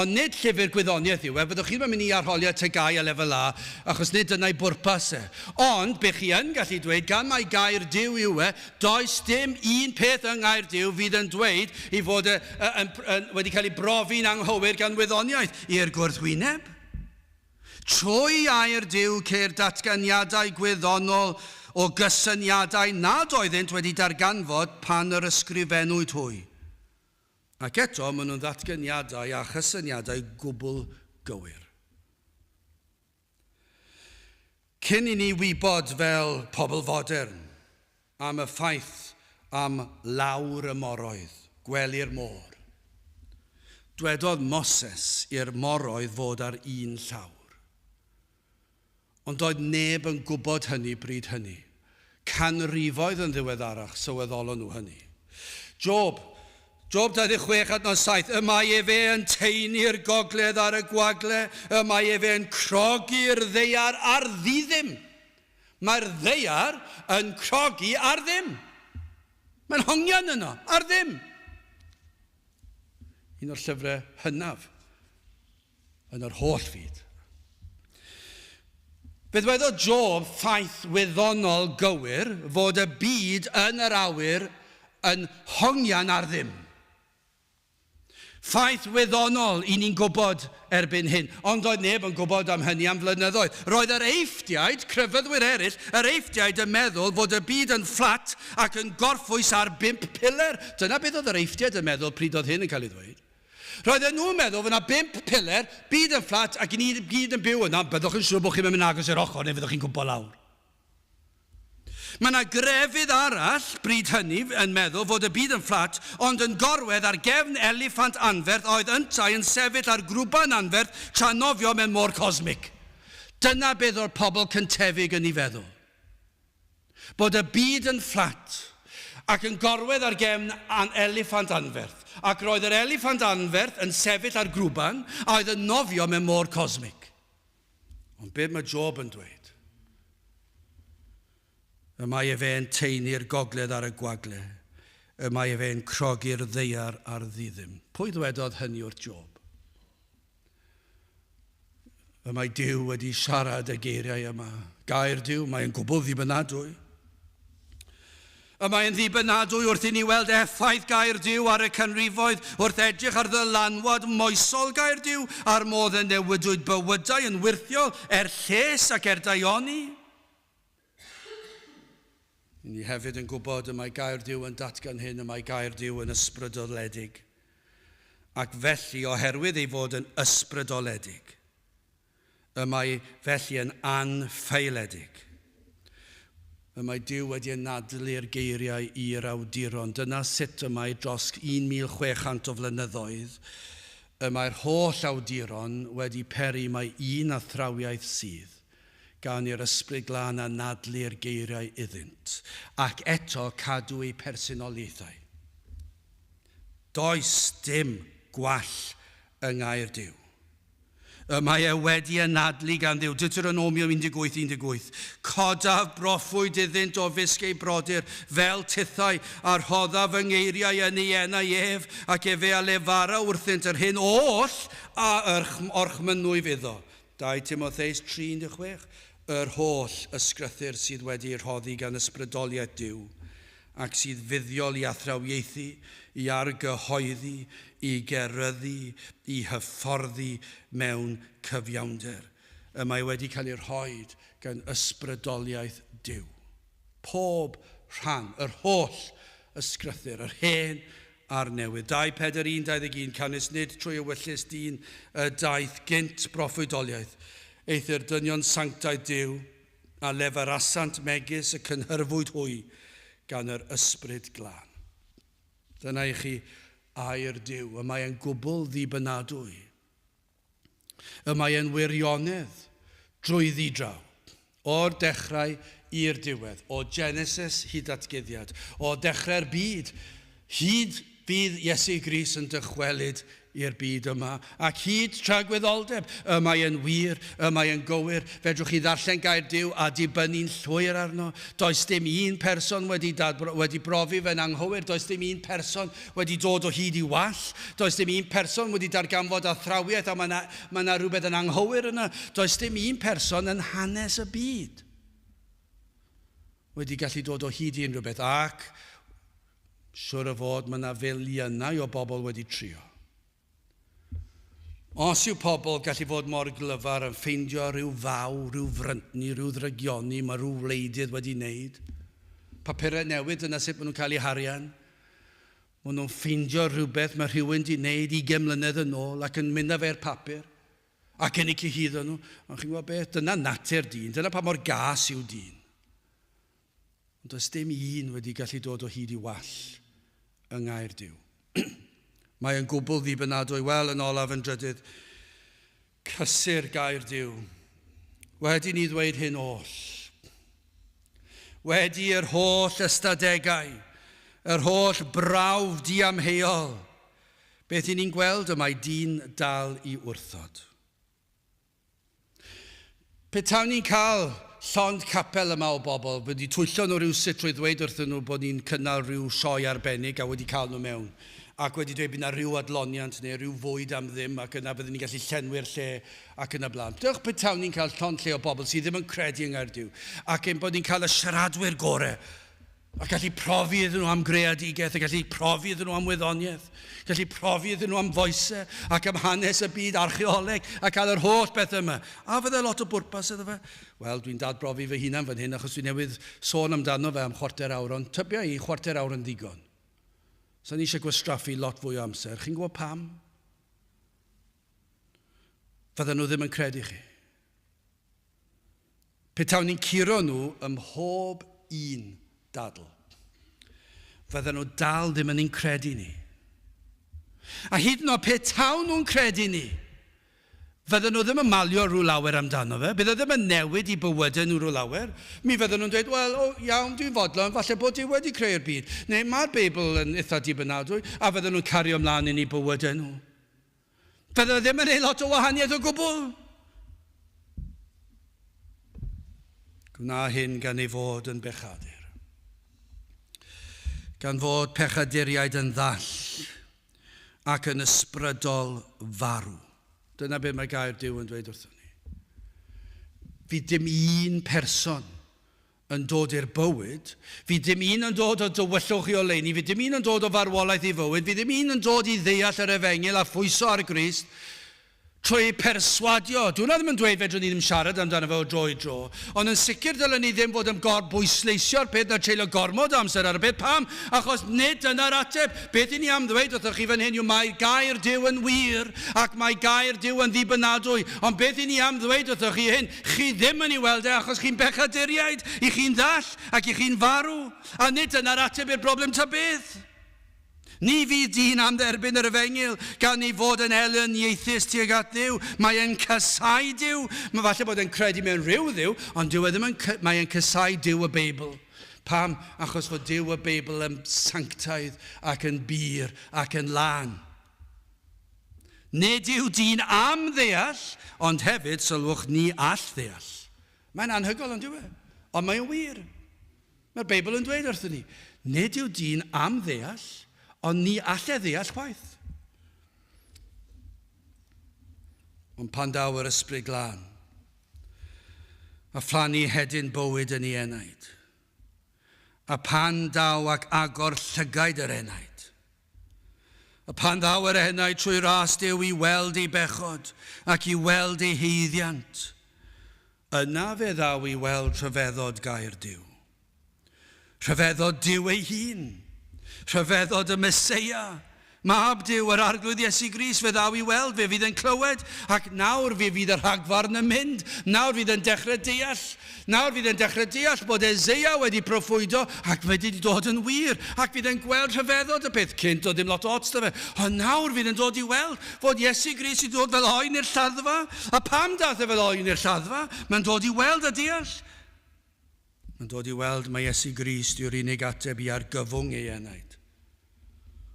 Ond nid llyfr gwyddoniaeth yw e, fyddwch chi ddim yn mynd i arholiad TGAU a Lefel A, achos nid dyna'i bwrpas e. Ond, be chi yn gallu dweud, gan mai Gair Duw yw e, does dim un peth yng Ngair Duw fydd yn dweud ei fod e, yn, yn, wedi cael ei brofi'n anghywir gan wyddoniaeth, i'r gwrthwyneb. Trwy air Duw ceir datganiadau gwyddonol o gysyniadau nad oeddynt wedi darganfod pan yr ysgrifennwyd hwy. Ac eto, maen nhw'n ddatganiadau a chysyniadau gwbl gywir. Cyn i ni wybod fel pobl fodern am y ffaith am lawr y moroedd, gwely'r môr, dwedodd Moses i'r moroedd fod ar un llawr. Ond doedd neb yn gwybod hynny bryd hynny. Canrifoedd yn ddiweddarach sylweddolon nhw hynny. Job, Job 26 adnod 7, y mae efe yn taenu'r gogledd ar y gwagle, y mae efe yn crogi'r ddaear ar ddiddim. Mae'r ddaear yn crogi ar ddim. Mae'n hongian yno, ar ddim. Un o'r llyfrau hynaf yn yr holl fyd. Fe ddwedodd Job ffaith wyddonol gywir fod y byd yn yr awyr yn hongian ar ddim. Ffaith wyddonol i ni'n gwybod erbyn hyn, ond doedd neb yn gwybod am hynny am flynyddoedd. Roedd yr Eifftiaid, crefyddwyr eraill, yr Eifftiaid yn meddwl fod y byd yn fflat ac yn gorffwys ar bump piler. Dyna beth oedd yr Eifftiaid yn meddwl pryd oedd hyn yn cael ei ddweud. Roedden nhw'n meddwl fod 'na bump piler, byd yn fflat ac i ni gyd yn byw yna, byddwch yn siŵr bod chi'm yn mynd agos i'r ochr neu fyddwch chi'n cwmpo lawr. Mae 'na grefydd arall bryd hynny yn meddwl fod y byd yn fflat ond yn gorwedd ar gefn eliffant anferth a oedd yntau yn sefyll ar grwban anferth tra'n nofio mewn môr cosmig. Dyna beth oedd pobl cyntefig yn ei feddwl. Bod y byd yn fflat ac yn gorwedd ar gefn an eliffant anferth, ac roedd yr eliffant anferth yn sefyll ar grwban a oedd yn nofio mewn môr cosmig. Ond beth mae Job yn dweud? Y mae efe yn taenu'r gogledd ar y gwagle, y mae efe yn crogi'r ddaear ar ddiddim. Pwy ddwedodd hynny wrth Job? Y mae Duw wedi siarad y geiriau yma. Gair Duw, mae'n gwbl ddibynadwy. Y mae'n ddibynadwy wrth i ni weld effaith gair Duw ar y canrifoedd, wrth edrych ar ddylanwad moesol gair Duw a'r modd y newidwyd bywydau yn wyrthiol er lles ac er daioni. Ni hefyd yn gwybod y mae gair Duw yn datgan hyn, y mae gair Duw yn ysbrydoledig. Ac felly, oherwydd ei fod yn ysbrydoledig, y mae felly yn anffaeledig. Y mae Duw wedi anadlu'r geiriau i'r awduron. Dyna sut y mae dros 1,600 o flynyddoedd y mae'r holl awduron wedi peri mai un athrawiaeth sydd, gan i'r Ysbryd Glân anadlu'r geiriau iddynt, ac eto cadw eu personoliaethau. Does dim gwall yng ngair Duw. Y mae e wedi anadlu gan Dduw. Deuteronomium 18, 18. Codaf broffwyd iddynt o fysg eu brodyr, fel tithau, a rhoddaf fy ngeiriau yn ei enau ef, ac efe a lefara wrthynt yr hyn oll a orchmynnwyf iddo. 2 Timotheus 3:16. Yr holl ysgrythur sydd wedi ei rhoddi gan ysbrydoliaeth Duw, ac sydd fuddiol i athrawiaethu, i argyhoeddi, i geryddu, i hyfforddi mewn cyfiawnder. Y mae wedi cael ei rhoid gan ysbrydoliaeth Duw. Pob rhan, yr holl ysgrythur, yr hen a'r newydd. 2 Pedr 1, 21, Canys nid trwy ewyllys dyn y daeth gynt broffwydoliaeth, eithr dynion sanctaidd Duw a lefarasant megis y cynhyrfwyd hwy gan yr Ysbryd Glân. Dyna i chi air Duw, y mae e'n gwbl ddibynadwy. Y mae e'n wirionedd drwyddi draw, o'r dechrau i'r diwedd, o Genesis hyd Datguddiad, o dechrau'r byd hyd fydd Iesu Grist yn dychwelyd i'r byd yma, ac hyd tragwyddoldeb. Y mae e'n wir, y mae e'n gywir. Fedrwch chi ddarllen gair Duw a dibynnu'n llwyr arno. Does dim un person wedi, wedi brofi fe'n anghywir, does dim un person wedi dod o hyd i wall. Does dim un person wedi darganfod athrawiaeth a mae yna, mae yna rhywbeth yn anghywir yna. Does dim un person yn hanes y byd wedi gallu dod o hyd i unrhyw beth ac siwr o fod mae yna filiynau o bobl wedi trio. Os yw pobl gallu fod mor glyfar yn ffeindio rhyw faw, rhyw fryntni, rhyw ddrygioni mae rhyw wleidydd wedi wneud, papurau newydd, dyna sut maen nhw'n cael eu harian. Maen nhw'n ffeindio rhywbeth mae rhywun wedi wneud 20 mlynedd yn ôl ac yn mynd â fe'r papur ac yn eu cyhuddo nhw. Ond chi'n gwybod beth? Dyna natur dyn. Dyna pa mor gas yw dyn. Ond does dim un wedi gallu dod o hyd i wall yng ngair Duw. Mae yn gwbl ddibynadwy. Wel, yn olaf, yn drydydd, cysur gair Duw. Wedi ni ddweud hyn oll, wedi yr holl ystadegau, yr holl brawf diamheuol, beth i ni'n gweld y mae dyn dal i wrthod. Petawn ni'n cael llond capel yma o bobl, wedi twyllo nhw rhywsut trwy ddweud wrthyn nhw bod ni'n cynnal rhyw sioe arbennig a wedi cael nhw mewn, ac wedi dweud bydd yna rhyw adloniant neu rhyw fwyd am ddim ac yna byddwn ni'n gallu llenwi'r lle ac yn y blaen. Dewch petawn ni'n cael llond lle o bobl sydd ddim yn credu yng Nghaerdyw ac ein bod ni'n cael y siaradwyr gorau A gallu profi iddyn nhw am greadigaeth, a gallu profi iddyn nhw am wyddoniaeth, gallu profi iddyn nhw am foesau ac am hanes y byd, archeoleg, a cael yr holl beth yma. A fydde lot o bwrpas iddo fe? Wel, dwi'n dadbrofi fy hunan fan hyn achos dwi newydd sôn amdano fe am chwarter awr, ond tybia i chwarter awr yn ddigon. Sa'n eisiau gwastraffu lot fwy o amser. Chi'n gwybod pam? Fydden nhw ddim yn credu chi. Petawn ni'n curo nhw ym mhob un dadl, fydden nhw dal ddim yn ein credu ni. A hyd yn oed petawn nhw'n credu ni, fydden nhw ddim yn malio rhyw lawer amdano fe, bydd e ddim yn newid i bywydau nhw rhyw lawer. Mi fydden nhw'n dweud, wel, o, iawn, dwi'n fodlon, falle bod Duw wedi creu'r byd, neu mae'r Beibl yn eitha dibynadwy, a fydden nhw'n cario ymlaen yn eu bywydau nhw. Fydde ddim yn ei lot o wahaniaeth o gwbl. Gwna hyn gan ei fod yn bechadur. Gan fod pechaduriaid yn ddall ac yn ysbrydol farw. Dyna beth mae gair Duw yn dweud wrthon ni. Fydd dim un person yn dod i'r bywyd, fydd dim un yn dod o dywyllwch i oleuni, fydd dim un yn dod o farwolaeth i fywyd, fydd dim un yn dod i ddeall yr efengyl a phwyso ar Grist trwy perswadio. Dwi hwnna ddim yn dweud fedrwn ni ddim siarad amdano fe o dro i dro, ond yn sicr dylen ni ddim fod yn gorbwysleisio'r peth na treulio gormod o amser ar y peth. Pam? Achos nid dyna'r ateb. Beth i ni am ddweud wrthoch chi fan hyn yw mae gair Duw yn wir ac mae gair Duw yn ddibynadwy, ond beth i ni am ddweud wrthoch chi hyn, Chi ddim yn ei weld e achos chi'n bechaduriaid, i chi'n ddall ac i chi'n farw, a nid dyna'r ateb i'r broblem ta beth. Ni fydd dyn am dderbyn yr efengyl gan ei fod yn elyniaethus tuag at Dduw. Mae e'n casáu Duw. Mae falle bod e'n credu mewn rhyw Dduw, ond dyw e ddim yn, mae e'n casáu Duw y Beibl. Pam? Achos fod Duw y Beibl yn sanctaidd ac yn bur ac yn lân. Nid yw dyn am ddeall, ond hefyd, sylwch, ni all ddeall. Mae'n anhygoel, ond yw e? Ond mae'n wir. Mae'r Beibl yn dweud wrthyn ni, nid yw dyn am ddeall, ond ni all e ddeall chwaith. Ond pan daw yr Ysbryd Glân, A phlannu hedyn bywyd yn ei enaid. A pan daw ac agor llygaid yr enaid. A pan ddaw yr enaid trwy ras Duw i weld ei bechod ac i weld ei haeddiant, yna fe ddaw i weld rhyfeddod gair Duw. Rhyfeddod Duw ei hun. Rhyfeddod y Meseia. Mab Duw, yr Arglwydd Iesu Grist, fe ddaw i weld, fe fydd yn clywed, ac nawr fe fydd y rhagfarn yn mynd. Nawr fydd yn dechrau deall. Nawr fydd yn dechrau deall bod Eseia wedi proffwydo ac wedi dod yn wir, ac fydd yn gweld rhyfeddod y peth. Cynt oedd ddim lot o ots 'da fe, ond nawr fydd yn dod i weld fod Iesu Grist wedi dod fel oen i'r lladdfa. A pam daeth e fel oen i'r lladdfa? Mae'n dod i weld a deall. Mae'n dod i weld mai Iesu Grist yw'r unig ateb i argyfwng ei enaid.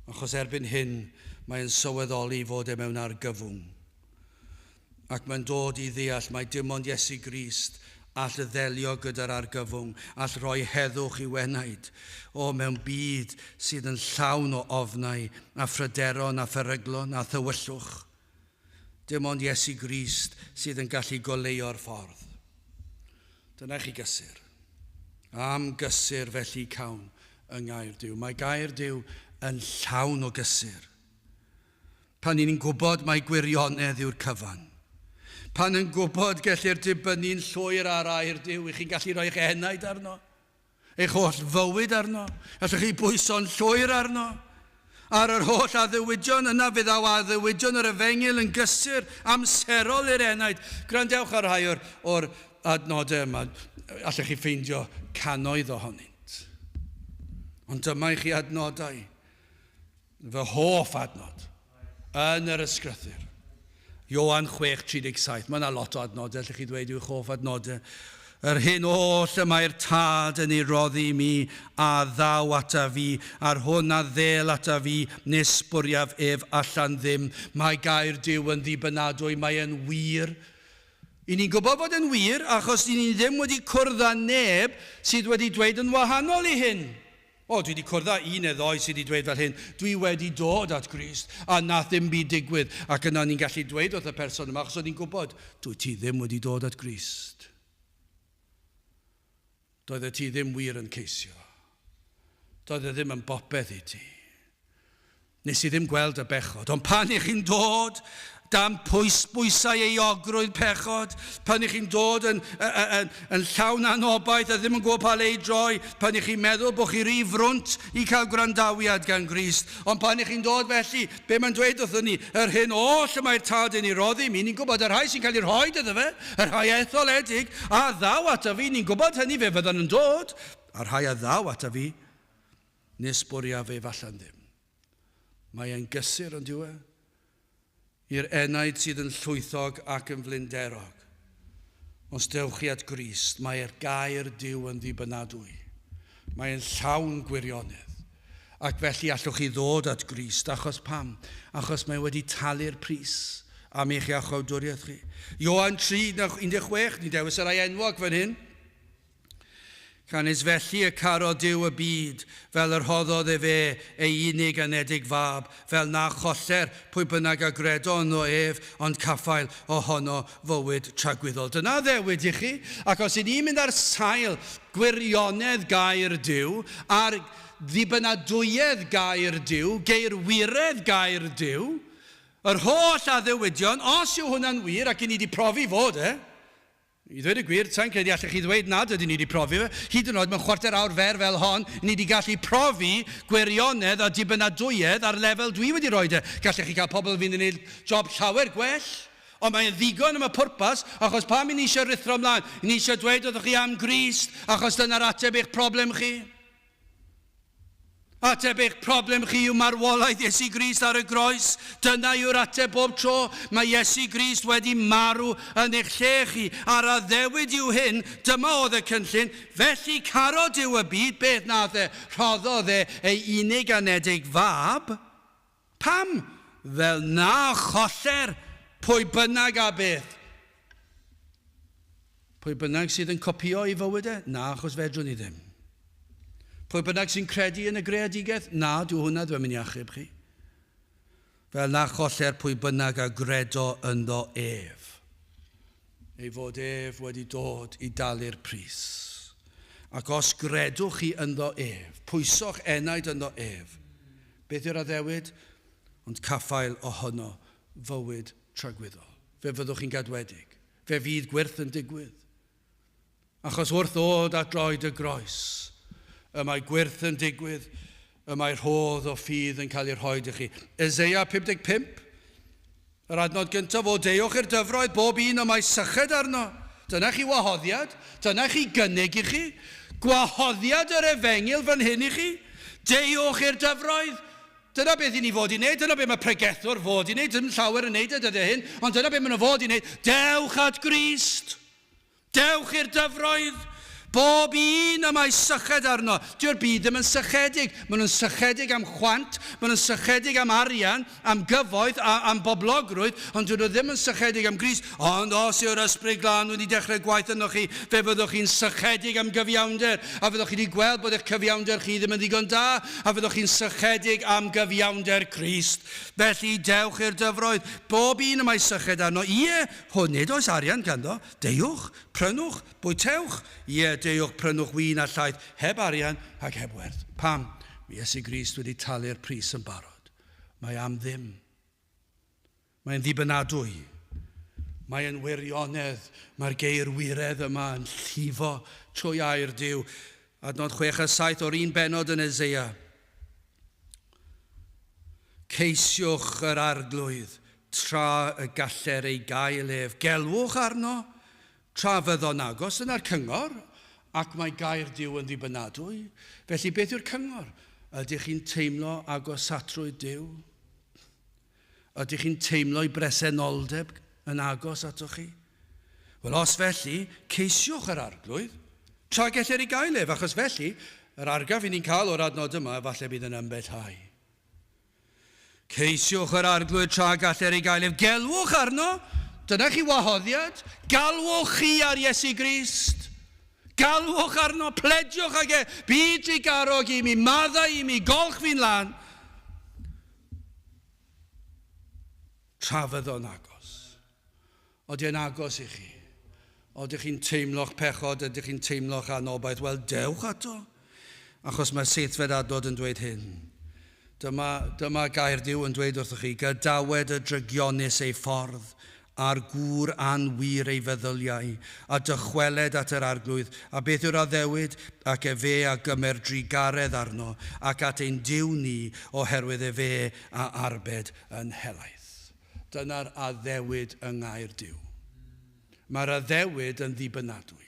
Achos erbyn hyn, mae'n sylweddoli fod e mewn argyfwng. Ac mae'n dod i ddeall mai dim ond Iesu Grist all ddelio gyda'r argyfwng, all roi heddwch i'w enaid. O, mewn byd sydd yn llawn o ofnau a phryderon a pheryglon a thywyllwch. Dim ond Iesu Grist sydd yn gallu goleuo'r ffordd. Dyna chi gysur. Am gysur felly cawn yng Ngair Duw. Mae Gair Duw yn llawn o gysur. Pan ni'n gwybod mai gwirionedd yw'r cyfan. Pan yn gwybod gellir dibynnu'n llwyr ar air Duw, i chi'n gallu rhoi eich enaid arno. Eich holl fywyd arno. Allwch chi bwyso'n llwyr arno. Ar yr holl addewidion, yna fe ddaw addewidion yr efengyl yn gysur amserol i'r enaid. Gwrandewch ar rhai o'r, or adnodau yma. Allwch chi ffeindio cannoedd ohonynt. Ond dyma i chi adnodau. Fy hoff adnod yn yr ysgrythur. Ioan 6:37. Mae yna lot o adnodau, allwch chi ddweud yw'ch hoff adnodau. Yr hyn oll y mae'r Tad yn ei roddi i mi, a ddaw ata fi, a'r hwn a ddêl ata fi, nis bwriaf ef allan ddim. Mae gair Duw yn ddibynadwy, mae e'n wir. I ni'n gwybod fod e'n wir, achos i ni ddim wedi cwrdd â neb sydd wedi dweud yn wahanol i hyn. O, dwi wedi cwrdd â un neu ddou sydd wedi dweud fel hyn, dwi wedi dod at Grist, a nath ddim byd digwydd. Ac yna ni'n gallu dweud wrth y person yma, achos o'n i'n gwybod, dwyt ti ddim wedi dod at Grist. Doeddet ti ddim wir yn ceisio. Doedd e ddim yn bopeth i ti. Nes i ddim gweld y bechod. Ond pan i chi'n dod dan pwys bwysau euogrwydd pechod, pan i chi'n dod yn, yn, yn, yn llawn anobaith a ddim yn gwybod pa le i droi, pan i chi'n meddwl bod chi rhy frwnt i cael gwrandawiad gan Grist, ond pan i chi'n dod felly, be mae'n dweud wrthyn ni, yr hyn oll y mae'r Tad yn ei roddi mi, ni'n gwybod y rhai sy'n cael ei rhoi iddo fe, y rhai etholedig, a ddaw ato fi, ni'n gwybod hynny, fe fyddan nhw'n dod, a'r rhai a ddaw ato fi, Nes bwriaf ef allan ddim. Mae e'n gysur, ond yw e? I'r enaid sydd yn llwythog ac yn flinderog. Os dewch chi at Grist, mae'r gair Duw yn ddibynadwy. Mae'n llawn gwirionedd. Ac felly allwch chi ddod at Grist. Achos pam? Achos mae wedi talu'r pris am eich iachawdwriaeth chi. Ioan 3, 16, ni'n dewis yr rhai enwog fan hyn. Canys felly y carodd Duw y byd, fel yr rhoddodd efe ei unig anedig fab, fel na choller pwy bynnag a gredo ynddo ef, ond caffael ohono fywyd tragwyddol. Dyna addewid i chi, ac os y'n ni'n mynd ar sail gwirionedd gair Duw, ar ddibynadwyedd gair Duw, geirwiredd gair Duw, yr holl addewidion, os yw hwnna'n wir, ac i ni wedi profi fod e, I ddweud y gwir, sa'n credu allech chi ddweud nad ydyn ni wedi profi fe. Hyd yn oed mewn chwarter awr fer fel hon, ni wedi gallu profi gwirionedd a dibynadwyedd ar lefel dwi wedi rhoi e. Gallech chi cael pobl fynd yn gwneud job llawer gwell. Ond mae'n ddigon am y pwrpas, achos pam i ni eisiau rhuthro ymlaen? Ni eisiau dweud wrthych chi am Grist, achos dyna'r ateb eich problem chi. Ateb eich problem chi yw marwolaeth Iesu Grist ar y groes. Dyna yw'r ateb bob tro. Mae Iesu Grist wedi marw yn eich lle chi, a'r addewid yw hyn, dyma oedd y cynllun, felly carodd Duw y byd, beth nath e? Rhoddodd e ei unig anedig fab. Pam? Fel na choller pwy bynnag a beth. Pwy bynnag sydd yn copïo ei fywyd e? Na, achos fedrwn ni ddim. Pwy bynnag sy'n credu yn y greadigaeth? Na, dyw hwnna ddim yn mynd i achub chi. Fel na choller pwy bynnag a gredo ynddo ef. Ei fod ef wedi dod i dalu'r pris. Ac os gredwch chi ynddo ef, pwysoch enaid ynddo ef, beth yw'r addewid? Ond caffael ohono fywyd tragwyddol. Fe fyddwch chi'n gadwedig. Fe fydd gwyrth yn digwydd. Achos wrth ddod at droed y groes, y mae gwyrth yn digwydd, y mae rhodd o ffydd yn cael ei rhoi i chi. Eseia 55, yr adnod gyntaf, o deuwch i'r dyfroedd bob un y mae syched arno. Dyna chi wahoddiad, dyna chi gynnig i chi. Gwahoddiad yr efengyl fan hyn i chi. Deuwch i'r dyfroedd. Dyna beth i ni fod i wneud, dyna beth mae pregethwr fod i wneud, dim llawer yn wneud y dyddiau hyn, ond dyna beth maen nhw fod i wneud. Dewch at Grist. Dewch i'r dyfroedd, bob un y mae syched arno. Dyw'r byd ddim yn sychedig. Maen nhw'n sychedig am chwant, maen nhw'n sychedig am arian, am gyfoeth, a, am boblogrwydd, ond dyn nhw ddim yn sychedig am Grist. Ond os yw'r Ysbryd Glân wedi dechrau gwaith ynoch chi, fe fyddwch chi'n sychedig am gyfiawnder, a fyddwch chi wedi gweld bod eich cyfiawnder chi ddim yn ddigon da, a fyddwch chi'n sychedig am gyfiawnder Crist. Felly, dewch i'r dyfroedd, bob un y mae syched arno. Ie, hwn nid oes arian ganddo. Deuwch, prynwch, bwytewch, ie, deuwch, prynwch win a llaeth, heb arian ac heb werth. Pam? Mae Iesu Grist wedi talu'r pris yn barod. Mae am ddim. Mae'n ddibynadwy. Mae'n wirionedd. Mae'r geir wiredd yma yn llifo trwy air Duw. Adnod 6 a 7 o'r un benod yn Eseia. Ceisiwch yr Arglwydd tra y galler ei gael ef. Gelwch arno tra fyddo'n agos. Dyna'r cyngor, ac mae gair Duw yn ddibynadwy. Felly beth yw'r cyngor? Ydych chi'n teimlo agosatrwydd Duw? Ydych chi'n teimlo'i bresenoldeb yn agos atoch chi? Wel, os felly, ceisiwch yr Arglwydd, tra gellir ei gael ef, achos felly, yr argraff i ni'n cael o'r adnod yma, efallai bydd yn ymbellhau. Ceisiwch yr Arglwydd tra galler ei gael ef. Gelwch arno, dyna chi wahoddiad, galwch chi ar Iesu Grist. Galwch arno, plediwch ag e, byd drugarog i mi, maddau i mi, golch fi'n lan. Tra fyddo'n agos. Odi e'n agos i chi? Odych chi'n teimlo'ch pechod? Ydych chi'n teimlo'ch anobaith? Wel, dewch ato, achos mae'r seithfed adnod yn dweud hyn. Dyma, dyma gair Duw yn dweud wrthych chi, gadawed y drygionus ei ffordd, a'r gŵr anwir ei feddyliau, a dychweled at yr Arglwydd, a beth yw'r addewid? Ac efe a gymer drugaredd arno, ac at ein Duw ni, oherwydd efe a arbed yn helaeth. Dyna'r addewid yng ngair Duw. Mae'r addewid yn ddibynadwy.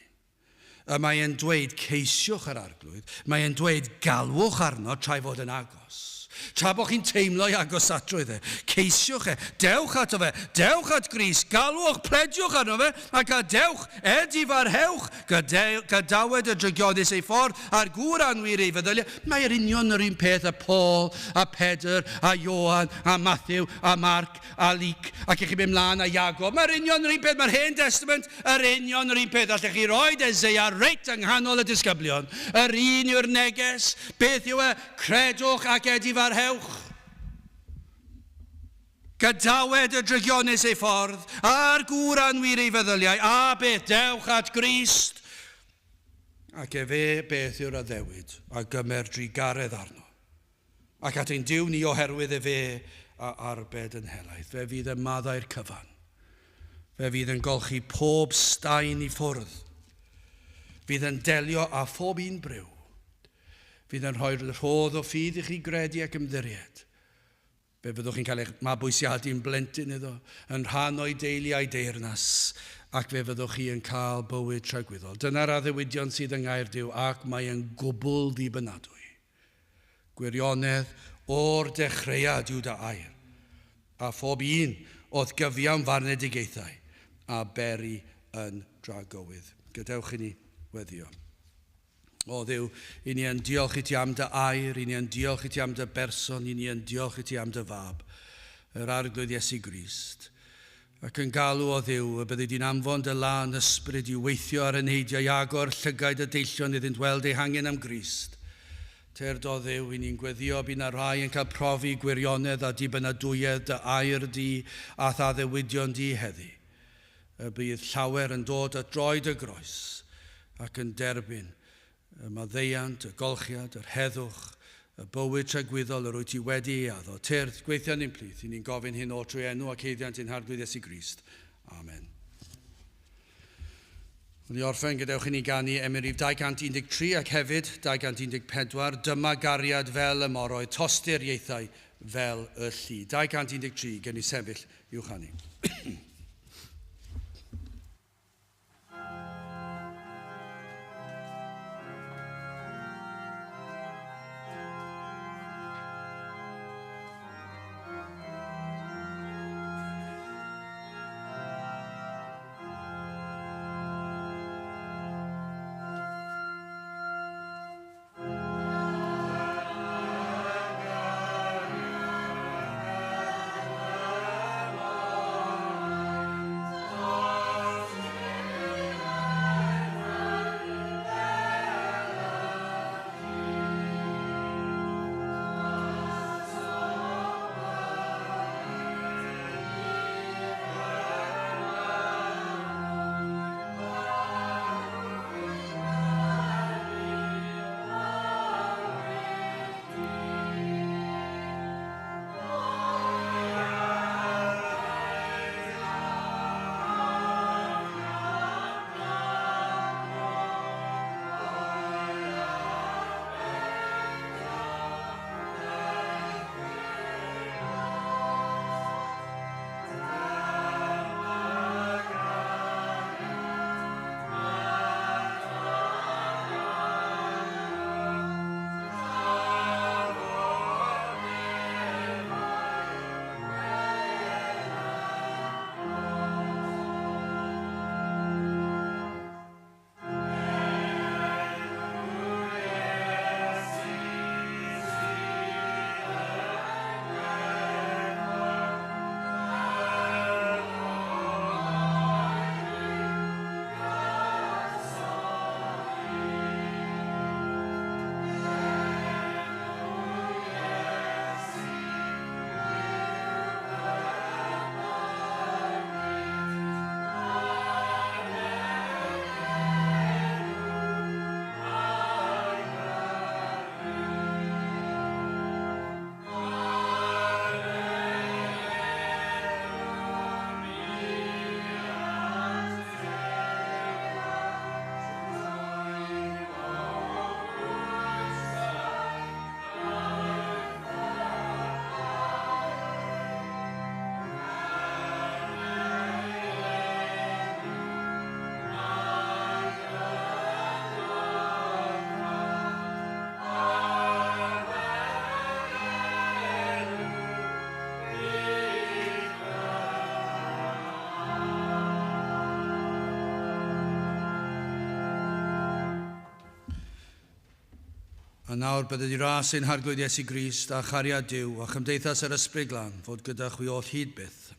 Y mae e'n dweud ceisiwch yr Arglwydd, mae e'n dweud galwch arno tra'i fod yn agos. Tra bod chi'n teimlo'i agosatrwydd e, ceisiwch e, dewch ato fe, dewch at Grist, galwch, plediwch arno fe, a gadewch, edifarhewch, gadawed y drygionus ei ffordd, a'r gŵr anwir ei feddyliau. Mae'r union yr un peth â Paul, a Pedr, a Ioan, a Matthew, a Marc, a Luc, ac i chi mynd mlaen, a Iago. Mae'r union yr un peth, mae'r Hen Testament yr union yr un peth. Allech chi roed Eseia reit yng nghanol y disgyblion. Yr un yw'r neges. Beth yw e? Credwch ac edifarhewch. Gadawed y drygionus ei ffordd, a'r gŵr anwir ei feddyliau, a beth, dewch at Grist. Ac efe beth yw'r addewid a gymer drugaredd arno. Ac at ein Duw ni oherwydd efe a arbed yn helaeth. Fe fydd yn maddau'r cyfan. Fe fydd yn golchi pob staen i ffwrdd. Fydd yn delio â phob un briw. Fydd yn rhoi'r rhodd o ffydd i chi gredu ac ymddiried. Fe fyddwch chi'n cael eich mabwysiadu'n blentyn iddo, yn rhan o'i deulu a'i deyrnas, ac fe fyddwch chi yn cael bywyd tragwyddol. Dyna'r addewidion sydd yng Ngair Duw, ac mae yn gwbl ddibynadwy. Gwirionedd o'r dechreuad yw dy air, a phob un o'th gyfiawn farnedigaethau a beri yn dragywydd. Gadewch i ni weddio. O Dduw, i ni yn diolch i ti am dy air, i ni yn diolch i ti am dy berson, i ni yn diolch i ti am dy fab, yr Arglwydd Iesu Grist. Ac yn galw o Dduw y byddi di'n anfon dy lân ysbryd i weithio ar eneidiau i agor llygaid y deillion iddynt weld eu hangen am Grist. Tyrd o Dduw, i ni'n gweddio bydd na rai yn cael profi gwirionedd a dibynadwyedd dy air di a'th addewidion di heddi. y bydd llawer yn dod at droed y groes ac yn derbyn y maddeuant, y golchiad, yr heddwch, y bywyd tragwyddol yr wyt ti wedi ei addo. Tyrd, gweithio ni'n plith, i ni'n gofyn hyn oll trwy enw ac haeddiant ein Harglwydd Iesu Grist. Amen. Wel, i orffen, gadewch i ni ganu emyn rhif 213 ac hefyd 214. Dyma gariad fel y moroedd, tostur ieithau fel y lli. 213, gen i sefyll i'w chanu. A nawr bydded i ras ein Harglwydd Iesu Grist a chariad Duw a chymdeithas yr Ysbryd Glân fod gyda chwi oll hyd byth.